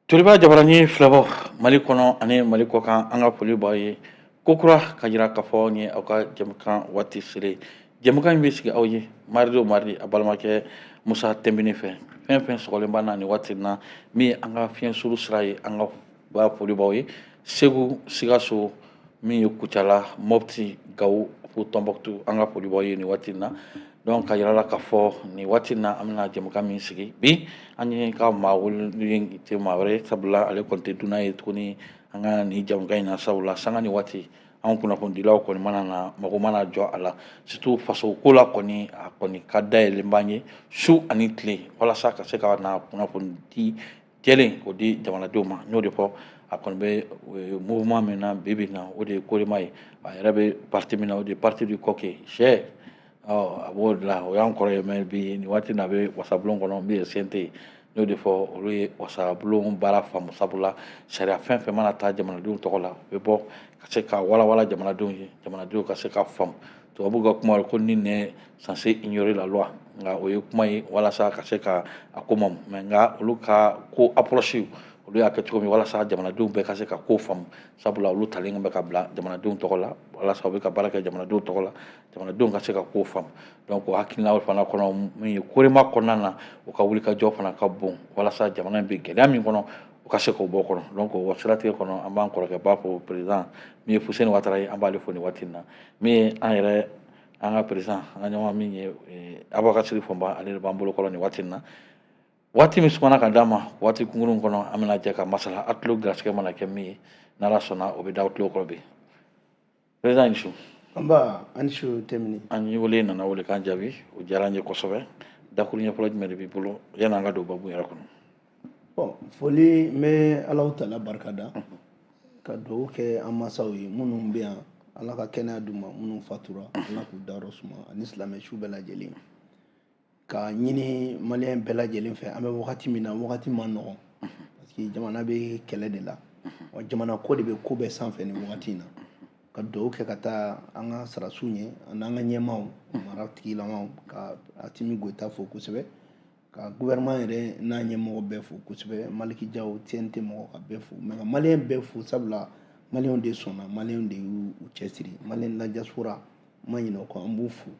Joliba Jabaranin filɛbɔ Mali kɔnɔ ani Mali kɔkan, an ka foli b'aw ye kokura ka jira k'a fɔ nin ye aw ka jɛmukan waati selen. Jɛmukan in bɛ sigi aw ye mardi o mardi, a balimakɛ Musa Tɛnbini fɛ. Fɛn fɛn sɔgɔlen b'an na nin waati in na, min ye an ka fiɲɛ suru sira ye, an ka ba foli b'aw ye. Segu, Sikaso, min ye Kucala, Mopti, Gawo fo Tɔnbɔkutu, an ka foli b'aw ye nin waati in na. Donc ka yira la k'a fɔ nin waati in na, an bɛna jɛmukan min sigi bi, an ye ka maa wele tɛ maa wɛrɛ, sabula ale kɔni tɛ dunan ye tuguni an ka nin jɛmukan in na, sabula sanga ni waati an kunnafonidilaw kɔni mana na, mago mana jɔ a la, surtout faso ko la kɔni, a kɔni ka dayɛlɛn b'an ye su ani tile walasa ka se ka na kunnafoni di jɛlen k'o di jamanadenw ma. N y'o de fɔ, a kɔni bɛ mouvement min na bi bi in na, o de ye Korema ye. A yɛrɛ bɛ parti min na, o de ye Parti du Coq sɛ. A b'o de la, o y'an kɔrɔ ye. Mais bi nin waati in na, a bɛ wasabulon kɔnɔ, min ye CNT ye. N y'o de fɔ, olu ye wasabulon baara faamu, sabula sariya fɛn fɛn mana taa jamanadenw tɔgɔ la, u bɛ bɔ ka se ka walawala jamanadenw ye, jamanadenw ka se ka faamu. Tubabuw ka kuma ko nul n'est censé ignorer la loi, nka o ye kuma ye walasa ka se ka a ko mamu. Mais nka olu ka ko approche, olu y'a kɛ cogo min walasa jamanadenw bɛɛ ka se ka ko faamu, sabula olu talen bɛ ka bila jamanadenw tɔgɔ la, walasa u bɛ ka baara kɛ jamanadenw tɔgɔ la, jamanadenw ka se ka ko faamu. Donc o hakilina fana kɔnɔ, min ye Korema kɔnɔna na, u ka wulikajɔ fana ka bon walasa jamana in bɛ gɛlɛya min kɔnɔ, u ka se k'o bɔ kɔnɔ. Donc o siratigɛ kɔnɔ, an b'an kɔrɔkɛba fo, président min ye Fuseni Watara ye, an b'ale fo nin waati in na. Min ye an yɛrɛ, an ka président, an ka ɲɛmaa, min ye Abubakar Siri Fɔnba, ale de b'an bolo kɔrɔ nin waati in na. Waati min sumana ka d'a ma, waati kunkurun kɔnɔ, an bɛna jɛ ka masala. A tulo garisɛgɛ mana kɛ min ye, n'Ala sɔnna, o bɛ da aw tulo kɔrɔ bi. Président, i ni su. Nba, ani su Tɛmini. An ye wele nana wele k'an jaabi, o diyara an ye kosɛbɛ. Dakuru ɲɛ fɔlɔ jumɛn de b'i bolo yanni an ka don babu yɛrɛ kɔnɔ? Bon, foli, n bɛ Alahu Taala barika da, ka dugawu kɛ an masaw ye minnu bɛ yan, Ala ka kɛnɛya d'u ma, minnu fatura, Ala k'u dayɔrɔ suma, ani silamɛ su bɛɛ lajɛlen. Ka ɲini maliyɛn bɛɛ lajɛlen fɛ, an bɛ wagati min na, wagati ma nɔgɔn, parce que jamana bɛ kɛlɛ de la wa, jamana ko de bɛ ko bɛɛ sanfɛ nin wagati in na. Ka dugawu kɛ ka taa an ka sarasiw ɲɛ ani an ka ɲɛmaaw, mara tigilamaw, ka Asimi Goyita fo kosɛbɛ, ka gouvernement yɛrɛ n'a ɲɛmɔgɔ bɛɛ fo kosɛbɛ, Maliki Jaw, CNT mɔgɔ ka bɛɛ fo, mais ka maliyɛn bɛɛ fo, sabula maliyɛnw de sɔnna, maliyɛnw de y'u cɛsiri. Maliyɛn la diaspora, n ma ɲinɛ o kɔ, an b'u fo,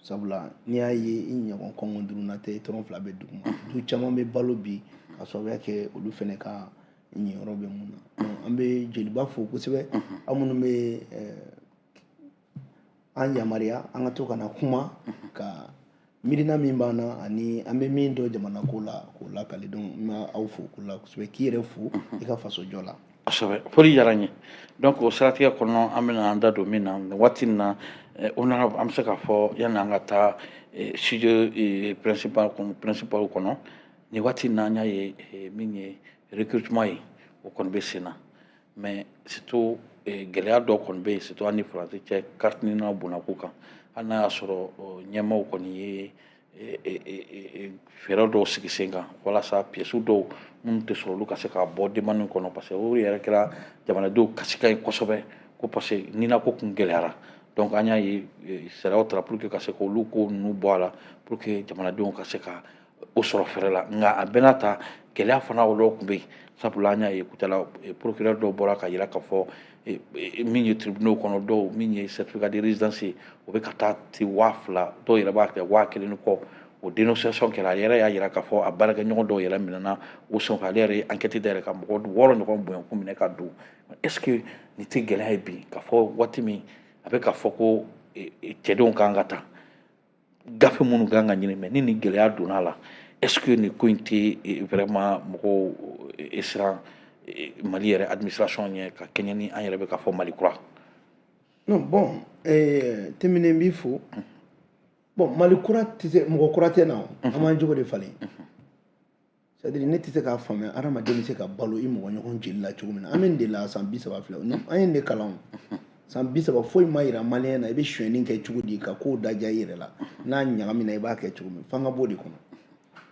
sabula n'i y'a ye i ɲɔgɔn kɔngɔ duuru na tɛ, i tɔrɔ fila bɛ duguma, du caman bɛ balo bi ka sababuya kɛ olu fɛnɛ ka ɲiyɔrɔ bɛ mun na. An bɛ Joliba fo kosɛbɛ, aw minnu bɛ an yamaruya an ka to ka na kuma, ka miirina min b'an na ani an bɛ min dɔn jamana ko la, k'o lakali. Donc n bɛ aw fo ko la kosɛbɛ, k'i yɛrɛ fo i ka faso jɔ la. Kosɛbɛ, foli diyara n ye. Donc o siratigɛ kɔnɔ, an bɛna an da don min na nin waati in na, honorable, an bɛ se k'a fɔ, yanni an ka taa sujet principal kɔnɔ nin waati in na, an y'a ye min ye recrutement ye, o kɔni bɛ sen na, mais surtout gɛlɛya dɔ kɔni bɛ yen, surtout an ni Faransi cɛ, carte NINA bonnako kan. Hali n'a y'a sɔrɔ ɲɛmaaw kɔni ye fɛɛrɛ dɔw sigi sen kan walasa pièces dɔw minnu tɛ sɔrɔ, olu ka se ka bɔ demande kɔnɔ, parce que o yɛrɛ kɛra jamanadenw kasikan ye kosɛbɛ ko parce que NINA ko kun gɛlɛyara. Donc an y'a ye sariyaw tara pour que ka se k'olu ko ninnu bɔ a la, pour que jamanadenw ka se ka o sɔrɔ fɛɛrɛ la. Nka a bɛɛ n'a ta, gɛlɛya fana o dɔw tun bɛ yen, sabula an y'a ye Kucala procureur dɔw bɔra ka yira k'a fɔ min ye tribunaux kɔnɔ, dɔw min ye certificat de résidence ye, o bɛ ka taa ti 2000, dɔw yɛrɛ b'a kɛ 1000 ni kɔ. O dénonciation kɛra. A yɛrɛ y'a yira k'a fɔ a baarakɛɲɔgɔn dɔw yɛrɛ minɛna o senfɛ. Ale yɛrɛ ye enquête dayɛlɛ ka mɔgɔ 6 ɲɔgɔn bonyankun minɛ ka don. Est ce que nin tɛ gɛlɛya ye bi, k'a fɔ waati min a bɛ ka fɔ ko cɛdenw kan ka taa gafe minnu kan ka ɲini, mais ni nin gɛlɛya donna a la, est ce que nin ko in tɛ vraiment mɔgɔw siran Mali yɛrɛ administration ɲɛ, ka kɛɲɛ ni an yɛrɛ bɛ ka fɔ Mali kura? Non, bon, Tɛmɛnen, n b'i fo. Bon, Mali kura tɛ se, mɔgɔ kura tɛ na o, an b'an jogo de falen. C'est à dire, ne tɛ se k'a faamuya, hadamaden bɛ se ka balo i mɔgɔ ɲɔgɔn jeli la cogo min na. An bɛ nin de la san 30 filɛ, an ye nin de kalan o san 30, foyi ma yira maliyɛn na. I bɛ sonyɛni kɛ cogo di ka kow daja i yɛrɛ la, n'a ɲagamina i b'a kɛ cogo min, f'an ka b'o de kɔnɔ.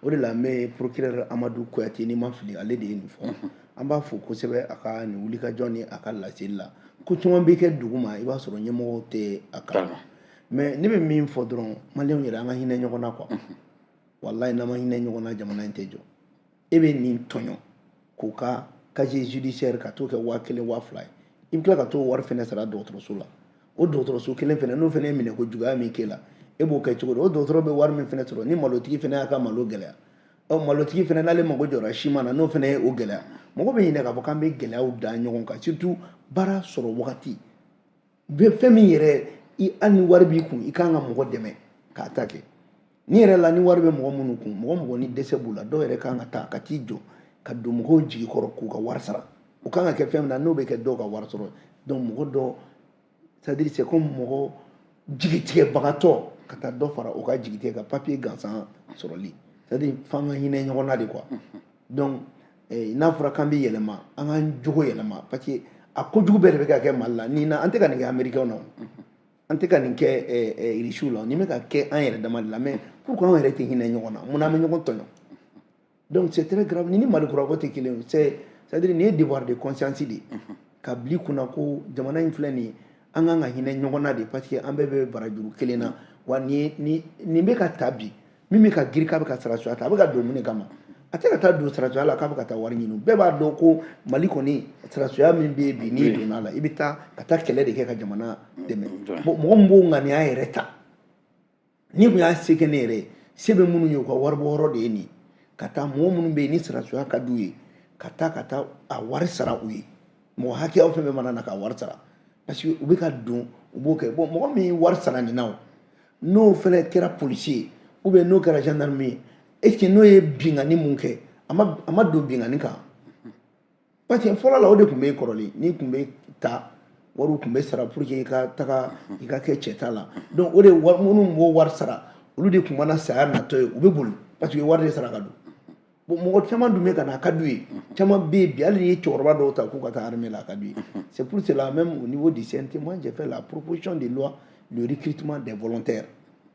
O de la n bɛ procureur Amadu Kuyate, n'i ma fili, ale de ye nin fɔ, an b'a fo kosɛbɛ a ka nin wulikajɔ ni a ka laseli la. Ko caman bɛ kɛ dugu ma, i b'a sɔrɔ ɲɛmɔgɔw tɛ a kalama. Mais ne bɛ min fɔ dɔrɔn, maliyɛnw yɛrɛ, an ka hinɛ ɲɔgɔn na quoi. Walayi, n'an ma hinɛ ɲɔgɔn na, jamana in tɛ jɔ. E bɛ nin tɔɲɔ k'o K'o ka casier judiciaire ka t'o kɛ 1000, 2000 ye, i bɛ tila ka t'o wari fɛnɛ sara dɔgɔtɔrɔso la. O dɔgɔtɔrɔso kelen fɛnɛ, n'o fɛnɛ ye minɛ ko juguya min k'e la, e b'o kɛ cogo di? O dɔgɔtɔrɔ bɛ wari min fɛnɛ sɔrɔ, ni malotigi fɛnɛ y'a ka malo gɛlɛya, ɔ malotigi fɛnɛ n'ale mago jɔra siman na, n'o fɛnɛ ye o gɛlɛya, mɔgɔ bɛ ɲinɛ k'a fɔ k'an bɛ gɛlɛyaw da ɲɔgɔn kan, surtout baara sɔrɔ wagati bɛ. Fɛn min yɛrɛ i, hali ni wari b'i kun, i kan ka mɔgɔ dɛmɛ k'a ta kɛ ni yɛrɛ la. Ni wari bɛ mɔgɔ minnu kun, mɔgɔ ni dɛsɛ b'u la, dɔw yɛrɛ kan ka taa ka t'i jɔ ka don mɔgɔw jigi kɔrɔ k'u ka wari sara. O kan ka kɛ fɛn min na, n'o bɛ kɛ dɔw ka wari sɔrɔ. Donc mɔgɔ dɔ, c'est à dire, c'est comme mɔgɔ jigitigɛbagatɔ ka taa dɔ fara o ka jigitigɛ ka papier gansan sɔrɔli. C'est à dire, f'an ka hinɛ ɲɔgɔn na de, quoi. Donc n'a fɔra k'an bɛ yɛlɛma, an k'an jogo yɛlɛma, parce que a kojugu bɛɛ de bɛ ka kɛ Mali la nin na. An tɛ ka nin kɛ Américain na, an tɛ ka nin kɛ Irisiw la, nin bɛ ka kɛ an yɛrɛ dama de la. Mais pourquoi anw yɛrɛ tɛ hinɛ ɲɔgɔn na? Mun na an bɛ ɲɔgɔn tɔɲɔ? Donc c'est très grave. Ni Mali kura ko tɛ kelen ye. C'est à dire, nin ye devoir de conscience de ye ka bila i kunna ko jamana in filɛ nin ye, an kan ka hinɛ ɲɔgɔn na de, parce que an bɛɛ bɛ barajuru kelen na. Wa nin nin bɛ ka ta bi, min bɛ ka girin k'a bɛ ka sarasuya ta, a bɛ ka don mun de kama? A tɛ ka taa don sarasuya la k'a bɛ ka taa wari ɲini. Bɛɛ b'a dɔn ko Mali kɔni, sarasuya min bɛ yen bi, n'i donna a la, i bɛ taa ka taa kɛlɛ de kɛ ka jamana dɛmɛ. Bon, mɔgɔ min b'o ŋaniya yɛrɛ ta, n'i kun y'a se kɛ ne yɛrɛ ye, se bɛ minnu ye, u ka wari bɔ yɔrɔ de ye nin ye, ka taa mɔgɔ minnu bɛ yen ni sarasuya ka d'u ye, ka taa a wari sara u ye. Mɔgɔ hakɛya fɛn fɛn mana na ka wari sara, parce que u bɛ ka don, u b'o kɛ. Bon, mɔgɔ min ye wari sara nin na, o n'o fɛnɛ kɛra policier ye ou bien n'o kɛra gendarme ye, est ce que n'o ye binkani mun kɛ, a ma don binkani kan? Parce que fɔlɔ la, o de tun bɛ yen kɔrɔlen. N'i tun bɛ ta, wariw tun bɛ sara pour que i ka taga i ka kɛ cɛ ta la. Donc o de wari minnu b'o wari sara, olu de tun mana saya natɔ ye, u bɛ boli, parce que u ye wari de sara ka don. Bon, mɔgɔ caman dun bɛ ka na, a ka d'u ye. Caman bɛ yen bi, hali n'i ye cɛkɔrɔba dɔw ta k'u ka taa armée la, a ka d'u ye. C'est pour cela, même au niveau du CNT, moi j'ai fait la proposition de loi, le recrutement des volontaires,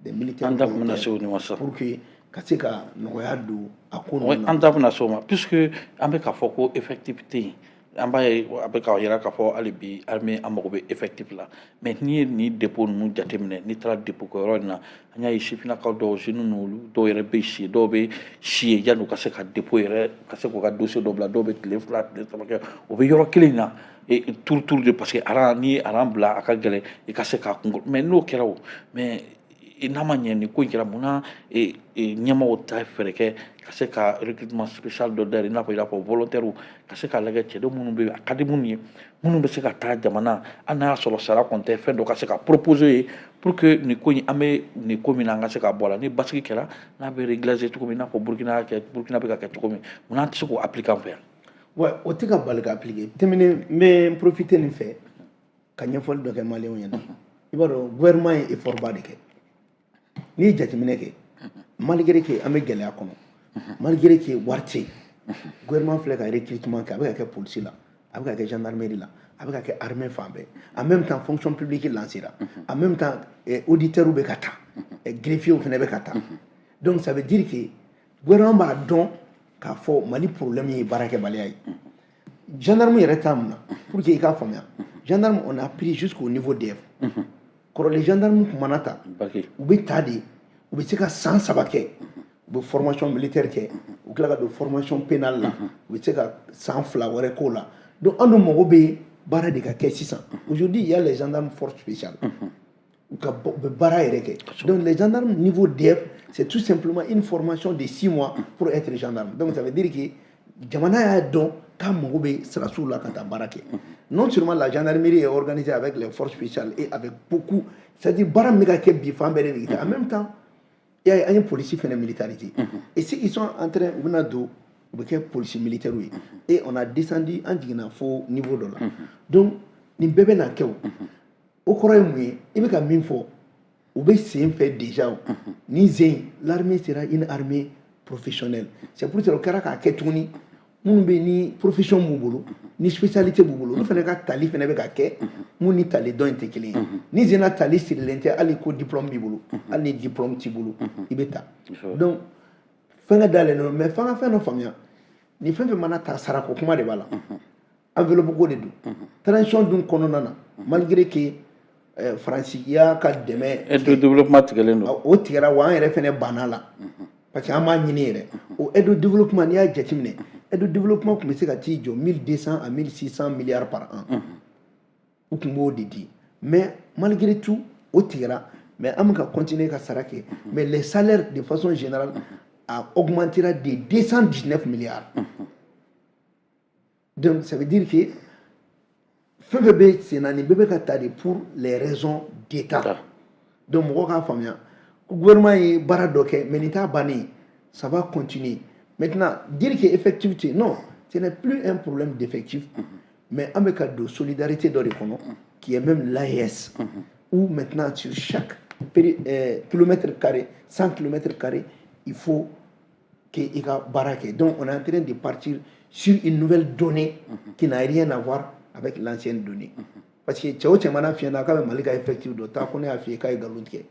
des militaires An da tun bɛna se o ma sisan. pour que ka se ka nɔgɔya don a ko ninnu na. An da bɛna se o ma, puisque an bɛ k'a fɔ ko effectif tɛ yen. An b'a ye, a bɛ k'a yira k'a fɔ hali bi armée, an mago bɛ effectif la. Mais n'i ye nin dépôt ninnu jateminɛ, n'i taara dépôt kɛyɔrɔ in na, an y'a ye sifinnakaw dɔw, jeunes ninnu, olu dɔw yɛrɛ bɛ si, dɔw bɛ si yen yanni u ka se ka dépôt yɛrɛ, ka se k'u ka dossier dɔ bila. Dɔw bɛ tile 2, tile 3 kɛ, o bɛ yɔrɔ kelen in na turu turu de, parce que rang, n'i ye rang bila, a ka gɛlɛn i ka se k'a kun. Mais n'o kɛra o, mais n'a ma ɲɛ nin ko in kɛra, munna ɲɛmaaw ta fɛɛrɛ kɛ ka se ka recrutement spécial dɔ dayɛlɛ, i n'a fɔ volontaire, ka se k'a lajɛ cɛden minnu bɛ yen, a ka di minnu ye, minnu bɛ se ka taa jamana, hali n'a y'a sɔrɔ sara kɔni tɛ, fɛn dɔ ka se ka proposer ye pour que nin ko in, an bɛ nin ko min na, an ka se ka bɔ a la, ni basigi kɛra, n'a bɛ régulariser cogo min, i n'a fɔ Burukina kɛ, Burukina bɛ ka kɛ cogo min, munna an tɛ se k'o appliquer an fɛ yan? Ouais, o tɛ ka bali ka appliquer. Tɛmɛnen, n bɛ n profiter nin fɛ ka ɲɛfɔli dɔ kɛ maliyɛnw ɲɛna. I b'a dɔn, gouvernement ye effort ba de kɛ. N'i ye jateminɛ kɛ, malgré que an bɛ gɛlɛya kɔnɔ, malgré que wari tɛ yen, gouvernement filɛ ka recrutement kɛ. A bɛ ka kɛ polisi la, a bɛ ka kɛ gendarmerie la, a bɛ ka kɛ armée fan bɛɛ. En même temps, fonction publique lancera. En même temps, auditeurs bɛ ka ta, greffiers fana bɛ ka ta. Donc ça veut dire que gouvernement b'a dɔn k'a fɔ Mali problème ye baarakɛbaliya ye. Gendarme yɛrɛ t'a mun na, pour que i k'a faamuya, gendarme, on a pris jusqu'au niveau DF. Kɔrɔlen, gendarme tun mana ta, u bɛ ta de, u bɛ se ka san 3 kɛ, u bɛ formation militaire kɛ, u tila ka don formation pénale la, u bɛ se ka san 2 wɛrɛ k'o la. Donc an dun mago bɛ baara de ka kɛ sisan. Aujourd'hui, il y a les gendarmes force spéciale, u ka u bɛ baara yɛrɛ kɛ. Donc les gendarmes niveau DF, c'est tout simplement une formation de 6 mois pour être gendarme. Donc ça veut dire que jamana y'a dɔn k'a mago bɛ sirasiw la ka taa baara kɛ. Non seulement la gendarmerie est organisée avec les forces spéciales et avec beaucoup, c'est-à-dire baara min bɛ ka kɛ bi, fan bɛɛ de bɛ kɛ. En même temps, i y'a ye, an ye polisi fɛnɛ militarisé, et ceux qui sont en train, u bɛna don, u bɛ kɛ polisi militaire ye. Et on a descendu, an jiginna fo niveau dɔ la. Donc nin bɛɛ bɛ na kɛ. O kɔrɔ ye mun ye? I bɛ ka min fɔ, u bɛ sen fɛ déjà. O ni zen, l'armée sera une armée professionnelle. C'est pour cela o kɛra k'a kɛ tuguni, minnu bɛ yen ni profession b'u bolo, ni spécialité b'u bolo, olu fana ka tali fana bɛ ka kɛ. Mun ni tali dɔn in tɛ kelen ye. Ni zenna tali sirilen tɛ, hali ko diplôme b'i bolo, hali ni diplôme t'i bolo, i bɛ ta. Donc fɛnkɛ dayɛlɛnnen don. Mais f'an ka fɛn dɔ faamuya: ni fɛn fɛn mana ta, sarako kuma de b'a la, enveloppe ko de don. Transition dun kɔnɔna na, malgré que Faransi y'a ka dɛmɛ Aide de développement tigɛlen don. O tigɛra wa, an yɛrɛ fɛnɛ banna la, parce que an b'a ɲini yɛrɛ. O aide au développement, n'i y'a jateminɛ, Aide au développement tun bɛ se ka t'i jɔ 1200 à 1600 milliards par an. U tun b'o de di, mais malgré tout o tigɛra. Mais an bɛ ka continuer ka sara kɛ, mais les salaires de façon générale a augmentera de 219 milliards. Donc ça veut dire que fɛn fɛn bɛ sen na, nin bɛɛ bɛ ka ta de pour les raisons d'État. Donc mɔgɔw k'a faamuya ko gouvernement ye baara dɔ kɛ, mais nin t'a bannen, ça va continuer. Maintenant, dire que effectif tɛ, non, ce n'est plus un problème d'effectif, mais an bɛ ka don solidarité dɔ de kɔnɔ, qui est même l'AES, où maintenant sur chaque kilomètre carré, 100 kilomètres carrés, il faut que i ka baara kɛ. Donc on est en train de partir sur une nouvelle donnée qui n'a rien à voir avec l'ancienne donnée, parce que cɛ o cɛ mana fiyɛ na k'a bɛ Mali ka effectif dɔ taa ko ne y'a f'i ye k'a ye nkalon tigɛ.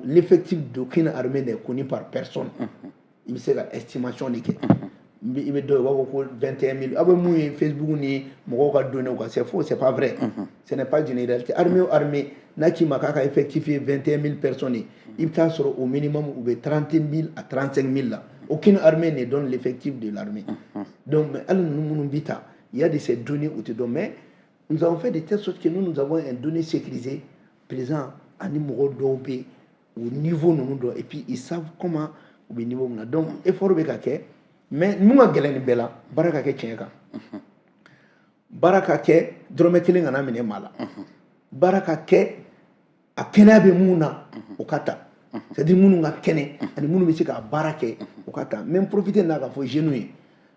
L'effectif d'aucune armée n'est connu par personne. I bɛ se ka estimation de kɛ. I bɛ dɔ ye, u b'a fɔ ko 21 000. Aw bɛ mun ye Facebook ni mɔgɔw ka données kan, c'est faux, c'est pas vrai, ce n'est pas une réalité. Armée o armée n'a k'i ma k'a ka effectif ye 21 000 personnes ye, i bɛ taa sɔrɔ au minimum u bɛ 30 000 à 35 000 la. Aucune armée ne donne l'effectif de l'armée. Donc mais hali ninnu minnu bɛ ta, il y a de ces données u tɛ dɔn, mais nous avons fait de telle sorte que nous, nous avons une donnée sécurisée présent ani mɔgɔ dɔw bɛ o niveau ninnu dɔn, et puis ils savent comment u bɛ niveau min na. Donc effort bɛ ka kɛ, mais mun ka gɛlɛn nin bɛɛ la, baara ka kɛ tiɲɛ kan, baara ka kɛ dɔrɔmɛ kelen kana minɛ maa la, baara ka kɛ a kɛnɛya bɛ mun na o ka ta, c'est à dire minnu ka kɛnɛ ani minnu bɛ se ka baara kɛ, o ka ta. N bɛ profiter n'a ka fɔ jeunes ye,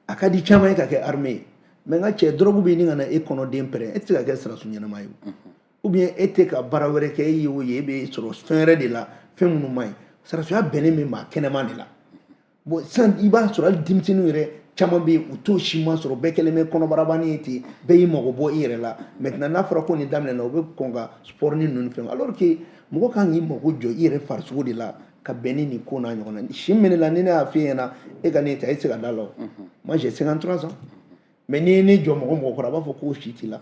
a ka di caman ye ka kɛ armée ye, mais n ka cɛ, drogue bɛ ɲini ka na e kɔnɔden pɛrɛn, e tɛ se ka kɛ sɔrɔdasi ɲɛnama ye o, ou bien e tɛ ka baara wɛrɛ kɛ, e ye o ye, e bɛ sɔrɔ fɛn wɛrɛ de la, fɛn minnu man ɲi. Sɔrɔdasiya bɛnnen bɛ maa kɛnɛman de la. Bon, sisan i b'a sɔrɔ hali denmisɛnninw yɛrɛ caman bɛ yen, u t'o si ma sɔrɔ, bɛɛ kɛlen bɛ kɔnɔbarabani ye ten, bɛɛ y'i mago bɔ i yɛrɛ la. Maintenant n'a fɔra ko nin daminɛna, u bɛ kɔn ka sport ni ninnu fɛn, alors que mɔgɔ kan k'i mago jɔ i yɛrɛ farisogo de la ka bɛn ni nin ko n'a ɲɔgɔn na. Si min ne la, ni ne y'a f'e ɲɛna e ka ne ta, e tɛ se ka da la o. Moi, j'ai 53 ans, mais n'i ye ne jɔ mɔgɔ mɔgɔ kɔrɔ, a b'a fɔ k'o si t'i la.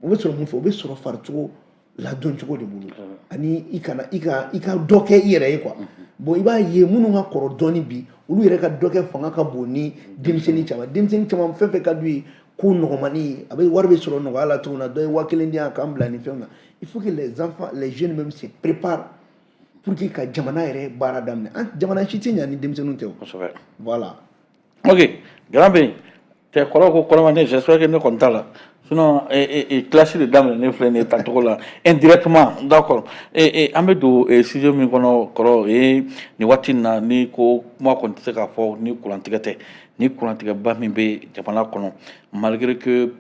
O bɛ sɔrɔ mun fɛ? O bɛ sɔrɔ farisogo ladɔn cogo de bolo, ani i kana i ka dɔ kɛ i yɛrɛ ye quoi. Bon, i b'a ye minnu ka kɔrɔ dɔɔni bi, olu yɛrɛ ka dɔ kɛ fanga ka bon ni denmisɛnnin caman. Denmisɛnnin caman, fɛn fɛn ka d'u ye ko nɔgɔmani, a bɛ wari bɛ sɔrɔ nɔgɔya la cogo min na, dɔ ye 1000 di yan k'an bila nin fɛnw na. Il faut que les enfants, les jeunes même se préparent pour que ka jamana yɛrɛ baara daminɛ. An jamana si tɛ ɲa ni denmisɛnninw tɛ o. Voilà. Ok, grand bɛ tɛ kɔrɔ ko kɔrɔma ne, j'espère que ne kɔni t'a la, sinon classe de daminɛ ne filɛ nin ye tancogo la indirectement. D'accord, an bɛ don sujet min kɔnɔ kɔrɔ, o ye nin waati in na, ni ko kuma kɔni tɛ se k'a fɔ ni kurantigɛ tɛ, ni kurantigɛba min bɛ jamana kɔnɔ, malgré que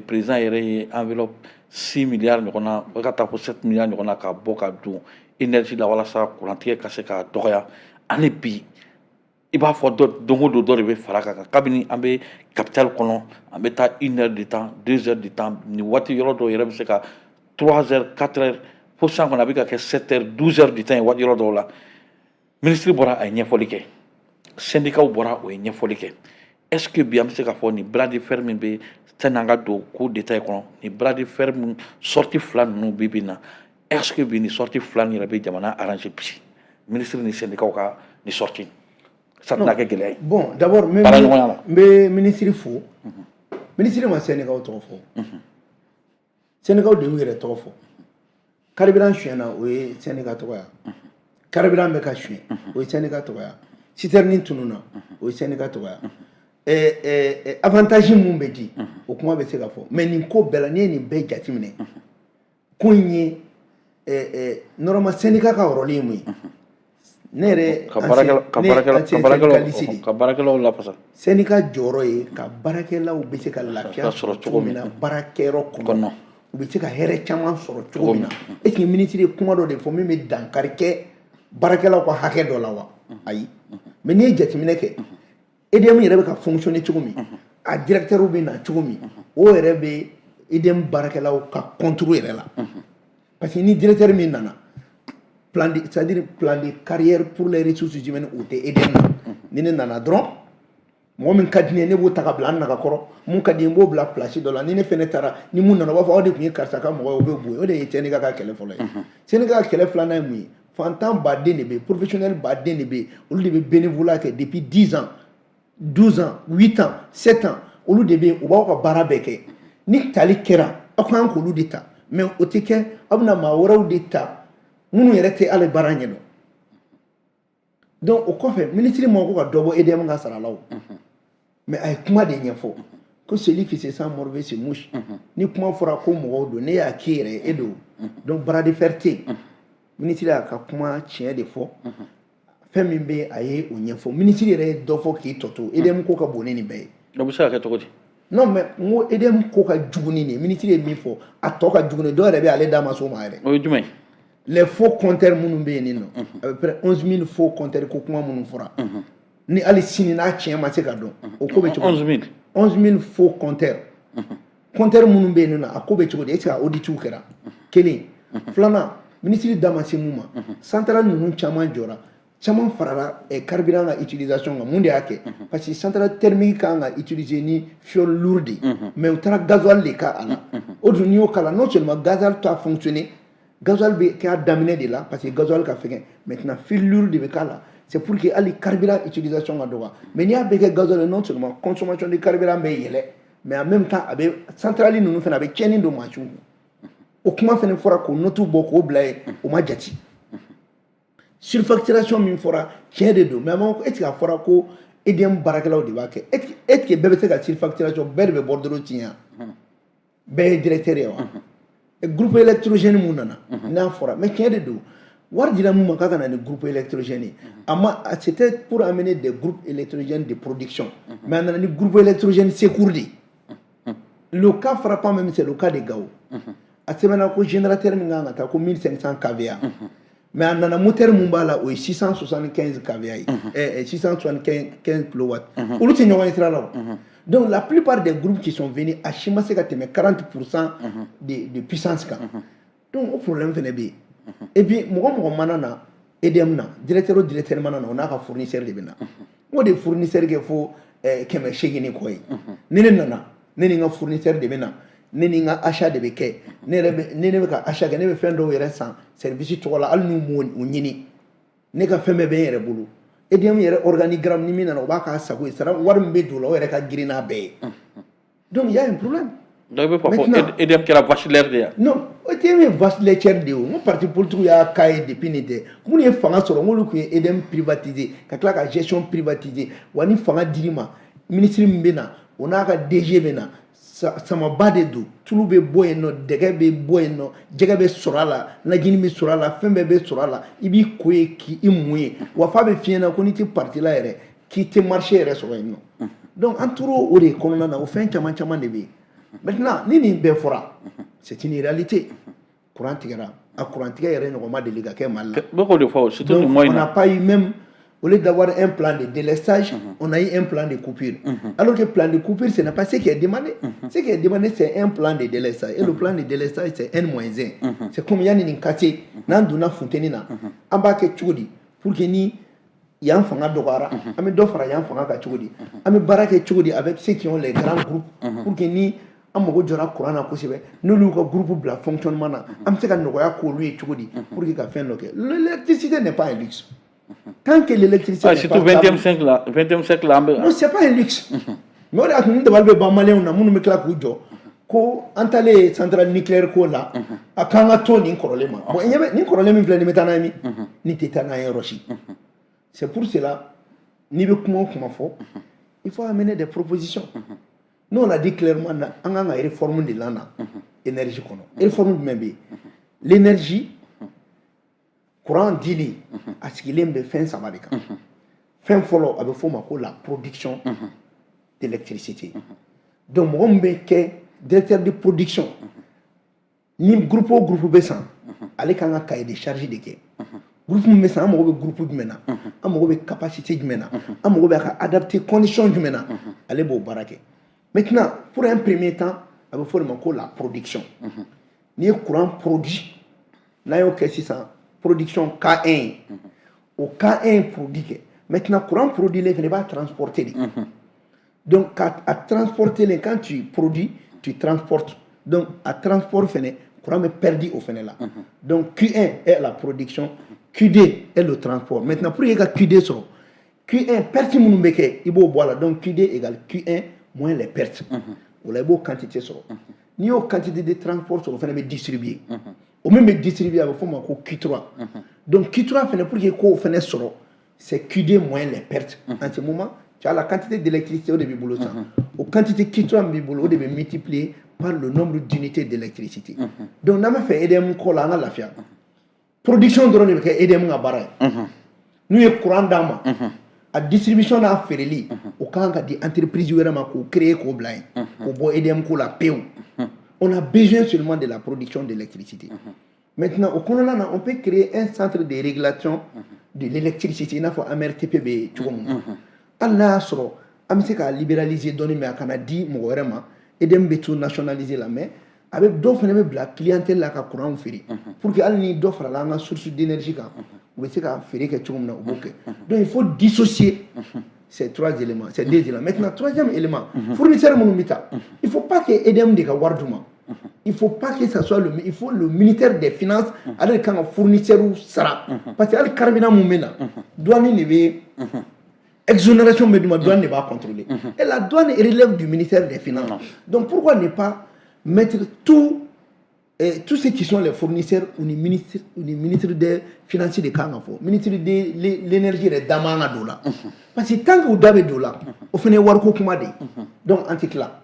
président yɛrɛ ye enveloppe 6 milliards ɲɔgɔn na, o ka taa fo 7 milliards ɲɔgɔn na ka bɔ ka don énergie la walasa kurantigɛ ka se ka dɔgɔya. Hali bi i b'a fɔ dɔ don o don dɔ de bɛ fara kan. Kabini an bɛ capitale kɔnɔ, an bɛ taa une heure de temps, 2 heures de temps, nin waati yɔrɔ dɔw yɛrɛ bɛ se ka 3 heures, 4 heures, fo sisan kɔni a bɛ ka kɛ 7 heures, 12 heures de temps ye waati yɔrɔ dɔw la. Minisiri bɔra, a ye ɲɛfɔli kɛ, syndicats bɔra, o ye ɲɛfɔli kɛ. Est ce que bi an bɛ se k'a fɔ nin bras de fer min bɛ, sani an ka don ko détail kɔnɔ, nin bras de fer min sortie fila ninnu bi bi in na, est ce que bi nin sortie fila nin yɛrɛ bɛ jamana arranger bi, minisiri ni syndicats ka nin sortie, sa tɛna kɛ gɛlɛya ye? Bon, d'abord n Baara ɲɔgɔnya la. bɛ minisiri fo. Minisiri ma syndicat tɔgɔ fɔ, syndicat de y'u yɛrɛ tɔgɔ fɔ. Carburant sonyɛna, o ye syndicat tɔgɔ ya. Carburant bɛ ka suɲɛ, o ye syndicat tɔgɔ ya. Citerne tununna, o ye syndicat tɔgɔ ya. Avantage mun bɛ di, o kuma bɛ se ka fɔ. Mais nin ko bɛɛ la, n'i ye nin bɛɛ jateminɛ, ko in ye normalement syndicat ka rôle ye mun ye? Ne yɛrɛ ka baarakɛlaw ka ne ye baarakɛlaw ka ancien baarakɛlaw syndicaliste de ye. Ka baarakɛlaw lafasa. Syndicat jɔyɔrɔ ye ka baarakɛlaw bɛ se ka lafiya sɔrɔ sɔrɔ cogo cogo min na baarakɛyɔrɔ kɔnɔ, kɔnɔ. U bɛ se ka hɛrɛ caman sɔrɔ cogo min na. Est ce que minisiri ye kuma dɔ de fɔ min bɛ dankari kɛ baarakɛlaw ka hakɛ dɔ la wa? Ayi. Mais n'i ye jateminɛ kɛ, EDM yɛrɛ bɛ ka fonctionner cogo min, a directeur bɛ na cogo min, o yɛrɛ bɛ EDM baarakɛlaw ka contre yɛrɛ la, parce que ni directeur min nana, plan de, c'est à dire plan de carrière pour les ressources humaines, o tɛ EDM na. Ni ne nana dɔrɔn, mɔgɔ min ka di ne ye, ne b'o ta ka bila an naga kɔrɔ. Mun ka di n ye, n b'o bila place dɔ la. Ni ne fɛnɛ taara, ni mun nana, u b'a fɔ aw de tun ye karisa ka mɔgɔ ye, o bɛ bo yen. O de ye syndicat ka kɛlɛ fɔlɔ ye. Syndicat ka kɛlɛ filanan ye mun ye? Fantan baden de bɛ yen, professionnel baden de bɛ yen, olu de bɛ bénévolat kɛ depuis 10 ans. 12 ans, 8 ans, 7 ans, olu de bɛ yen, u b'aw ka baara bɛɛ kɛ. Ni tali kɛra, aw kan k'olu de ta, mais o tɛ kɛ. Aw bɛna maa wɛrɛw de ta minnu yɛrɛ tɛ hali baara ɲɛdɔn. Donc o kɔfɛ, minisiri ma ko ka dɔ bɔ EDM ka sara la o, mais a ye kuma de ɲɛfɔ ko celui qui se sent morveux se mouche. Ni kuma fɔra ko mɔgɔw don, ne y'a k'i yɛrɛ ye, e don. Donc bras de fer tɛ yen. Minisiri y'a ka kuma tiɲɛ de fɔ. Fɛn min bɛ yen, a ye o ɲɛfɔ. Minisiri yɛrɛ ye dɔ fɔ k'i tɔ to. EDM ko ka bon ni nin bɛɛ ye. O bɛ se ka kɛ cogo di? Non, mais n ko EDM ko ka jugu ni nin ye. Minisiri ye min fɔ, a tɔ ka jugu ni dɔw yɛrɛ bɛ, ale da ma s'o ma yɛrɛ. O ye jumɛn ye? Les faux compteurs minnu bɛ yen nin nɔ, à peu près 11 000 faux compteurs, ko kuma minnu fɔra ni hali sini n'a tiɲɛ ma se ka dɔn, o ko bɛ cogo di? 11 000. 11 000 faux compteurs, compteurs minnu bɛ yen nɔ, a ko bɛ cogo di? Est ce que a auditw kɛra? Kelen. Filanan, minisiri da ma se mun ma, centrale ninnu caman jɔra, caman farala carburant ka utilisation kan. Mun de y'a kɛ? Parce que centrale thermique kan ka utiliser ni fioul lourd de ye, mais u taara gasoil de k'a la. O dun, n'i y'o k'a la, non seulement gasoil t'a fonctionner, gasoil bɛ kɛ a daminɛ de la parce que gasoil ka fɛgɛn. Maintenant, fioul lourd de bɛ k'a la, c'est pour que hali carburant utilisation ka dɔgɔ. Mais n'i y'a bɛɛ kɛ gasoil ye, non seulement consommation de carburant bɛ yɛlɛ, mais en même temps a bɛ centrale ninnu fana, a bɛ tiɲɛni don mansinw kun. O kuma fana fɔra k'o note bɔ k'o bila yen, o ma jate. Surfacturation min fɔra, tiɲɛ de don, mais a ma ko est ce que a fɔra ko EDM baarakɛlaw de b'a kɛ? Est ce que bɛɛ bɛ se ka surfacturation, bɛɛ de bɛ bordereau tiɲɛ wa? Bɛɛ ye directeur ye wa? Groupe électrogène mun nana n'a fɔra, mais tiɲɛ de don, wari dira mun ma k'a ka na ni groupe électrogène ye, a ma, c'était pour amener des groupes électrogènes de production, mais a nana ni groupe électrogène secours de ye. Le cas frappant même, c'est le cas de Gao. A sɛbɛnna ko générateur min kan ka taa ko 1500 kVA, mais a nana, moteur mun b'a la, o ye 675 kVA ye, 675 kilowatts. Olu tɛ ɲɔgɔn ye sira la o. Donc la plupart des groupes qui sont venus, a si ma se ka tɛmɛ 40% de puissance kan. Donc o problème fɛnɛ bɛ yen. Et puis mɔgɔ mɔgɔ mana na EDM na, directeur o directeur mana na, o n'a ka fournisseur de bɛ na. O de fournisseur kɛ fo 800 ni kɔ ye. Ni ne nana, ne ni n ka fournisseur de bɛ na, ne ni n ka achat de bɛ kɛ. Ne yɛrɛ bɛ, ni ne bɛ ka achat kɛ, ne bɛ fɛn dɔw yɛrɛ san service tɔgɔ la, hali n'u m'o ɲini, ne ka fɛn bɛɛ bɛ n yɛrɛ bolo. EDM yɛrɛ organigramme, ni min nana, o b'a k'a sago ye. Sara wari min bɛ don o la, o yɛrɛ ka girin n'a bɛɛ ye. Donc il y a un problème. Donc i bɛ fɔ ko EDM kɛra vache de ye. Non, EDM ye vache laitière de ye. O n ko parti politique y'a cas ye depuis nin tɛ. Minnu ye fanga sɔrɔ, n k'olu tun ye EDM privatiser ka tila ka gestion privatiser. Wa ni fanga dir'i ma, ministre min bɛ na, o n'a ka DG bɛ na, samaba de don. Tulu bɛ bɔ yen nɔ, dɛgɛ bɛ bɔ yen nɔ, jɛgɛ bɛ sɔrɔ a la, najini bɛ sɔrɔ a la, fɛn bɛɛ bɛ sɔrɔ a la. I b'i ko ye k'i mun ye. Wa f'a bɛ f'i ɲɛna ko n'i tɛ parti la yɛrɛ, k'i tɛ marché yɛrɛ sɔrɔ yen nɔ. Donc an tora o de kɔnɔna na. O fɛn caman caman de bɛ yen. Maintenant, ni nin bɛɛ fɔra, c'est une réalité, courant tigɛra. A courant tigɛ yɛrɛ ɲɔgɔn ma deli ka kɛ Mali la. Bɛ k'o de fɔ, surtout nin mois in on na. n'a pas eu même, au lieu d'avoir un plan de délestage, on a eu un plan de coupure. Alors que plan de coupure, ce n'est pas ce qui est demandé. Ce qui est demandé, c'est un plan de délestage. Et le plan de délestage, c'est N-1. C'est comme yanni nin ka se, n'an donna funteni na, an b'a kɛ cogo di pour que ni yan fanga dɔgɔyara, an bɛ dɔ fara yan fanga kan cogo di? An bɛ baara kɛ cogo di avec ceux qui ont les grands groupes pour que ni an mago jɔra courant na kosɛbɛ, n'olu y'u ka groupe bila fonctionnement na, an bɛ se ka nɔgɔya k'olu ye cogo di pour que ka fɛn dɔ kɛ? L'électricité n'est pas un luxe. Tant que l'électricité Ah, n'est surtout pas 20e siècle la, 20e siècle la, an bɛ. Non, c'est pas un luxe. Mais o de y'a to ni dabali bɛ ban maliyɛnw na, minnu bɛ tila k'u jɔ ko an taalen centrale nucléaire ko la, a k'an ka to nin kɔrɔlen ma. Bon, ɲɛ bɛ nin kɔrɔlen min filɛ nin bɛ taa n'a ye min? Nin tɛ taa n'a ye yɔrɔ si. C'est pour cela, n'i bɛ kuma o kuma fɔ, il faut amener des propositions. Nous, on a dit clairement na an kan ka réforme de la na énergie kɔnɔ. Réforme jumɛn bɛ yen? L'énergie, courant dili, a sigilen bɛ fɛn saba de kan. Fɛn fɔlɔ, a bɛ f'o ma ko la production d'électricité. Donc mɔgɔ min bɛ kɛ directeur de production, ni groupe o groupe bɛ san, ale kan ka cahier de charge de kɛ. Groupe min bɛ san, an mago bɛ groupe jumɛn na, an mago bɛ capacité jumɛn na, an mago bɛ a ka adapter condition jumɛn na, ale b'o baara kɛ. Maintenant, pour un premier temps, a bɛ fɔ o de ma ko la production. N'i ye courant produit, n'a y'o kɛ sisan, production K1 ye, o K1 produit kɛ. Maintenant, courant produit len fɛnɛ, i b'a transporter de. Donc ka a transporter len, quand tu produis, tu transportes. Donc a transport fɛnɛ, courant bɛ perdu o fɛnɛ la. Donc Q1 est la production, Q2 est le transport. Maintenant, pour que i ka Q2 sɔrɔ, Q1, perte minnu bɛ kɛ, i b'o bɔ a la. Donc Q2 égale Q1 moins les pertes. O la, i b'o quantité sɔrɔ. N'i y'o quantité de transport sɔrɔ, o fana bɛ distribuer. O min bɛ distribuer, a bɛ f'o ma ko Q3. Donc Q3 fana, pour que k'o fana sɔrɔ, c'est Q2 moins les pertes. En ce moment, tu as la quantité d'électricité, o de b'i bolo sisan. O quantité Q3 min b'i bolo, o de bɛ multiplier par le nombre d'unités d'électricité. Donc n'an bɛ fɛ EDM ko la, an ka lafiya, production dɔrɔn de bɛ kɛ EDM ka baara ye. N'u ye courant d'an ma, a distribution n'a feereli, o kan ka di entreprise wɛrɛ ma k'o créer, k'o bila yen, k'o bɔ EDM ko la pewu. On a besoin seulement de la production d'électricité. Maintenant, au kɔnɔna na, on peut créer un centre de régulation de l'électricité, i n'a fɔ AMRTP bɛ cogo min na. Hali n'a y'a sɔrɔ an bɛ se k'a libéraliser dɔɔni, mais a kana di mɔgɔ wɛrɛ ma. EDM bɛ to nationaliser la, mais a bɛ dɔw fana bɛ bila clientèle la ka courant feere, pour que hali ni dɔ farala an ka source d'énergie kan, u bɛ se ka feere kɛ cogo min na, u b'o kɛ. Donc il faut dissocier ces trois éléments, ces deux éléments. Maintenant, troisième élément, fournisseur minnu bɛ ta, il faut pas que EDM de ka wari d'u ma. Il faut pas que ça soit le, il faut le ministère des Finances, ale de kan ka fournisseur sara, parce que hali carburant mun bɛ na, douane de bɛ exonération bɛ d'u ma, douane de b'a contrôler, et la douane relève du ministère des Finances. Donc pourquoi ne pas mettre tout et tous ceux qui sont les fournisseurs ou ni ministre des Finances de kan ka fɔ, ministre de l'Énergie yɛrɛ da man ka don o la, parce que tant que u da bɛ don o la, o fana ye wariko kuma de ye. Donc an tɛ tila.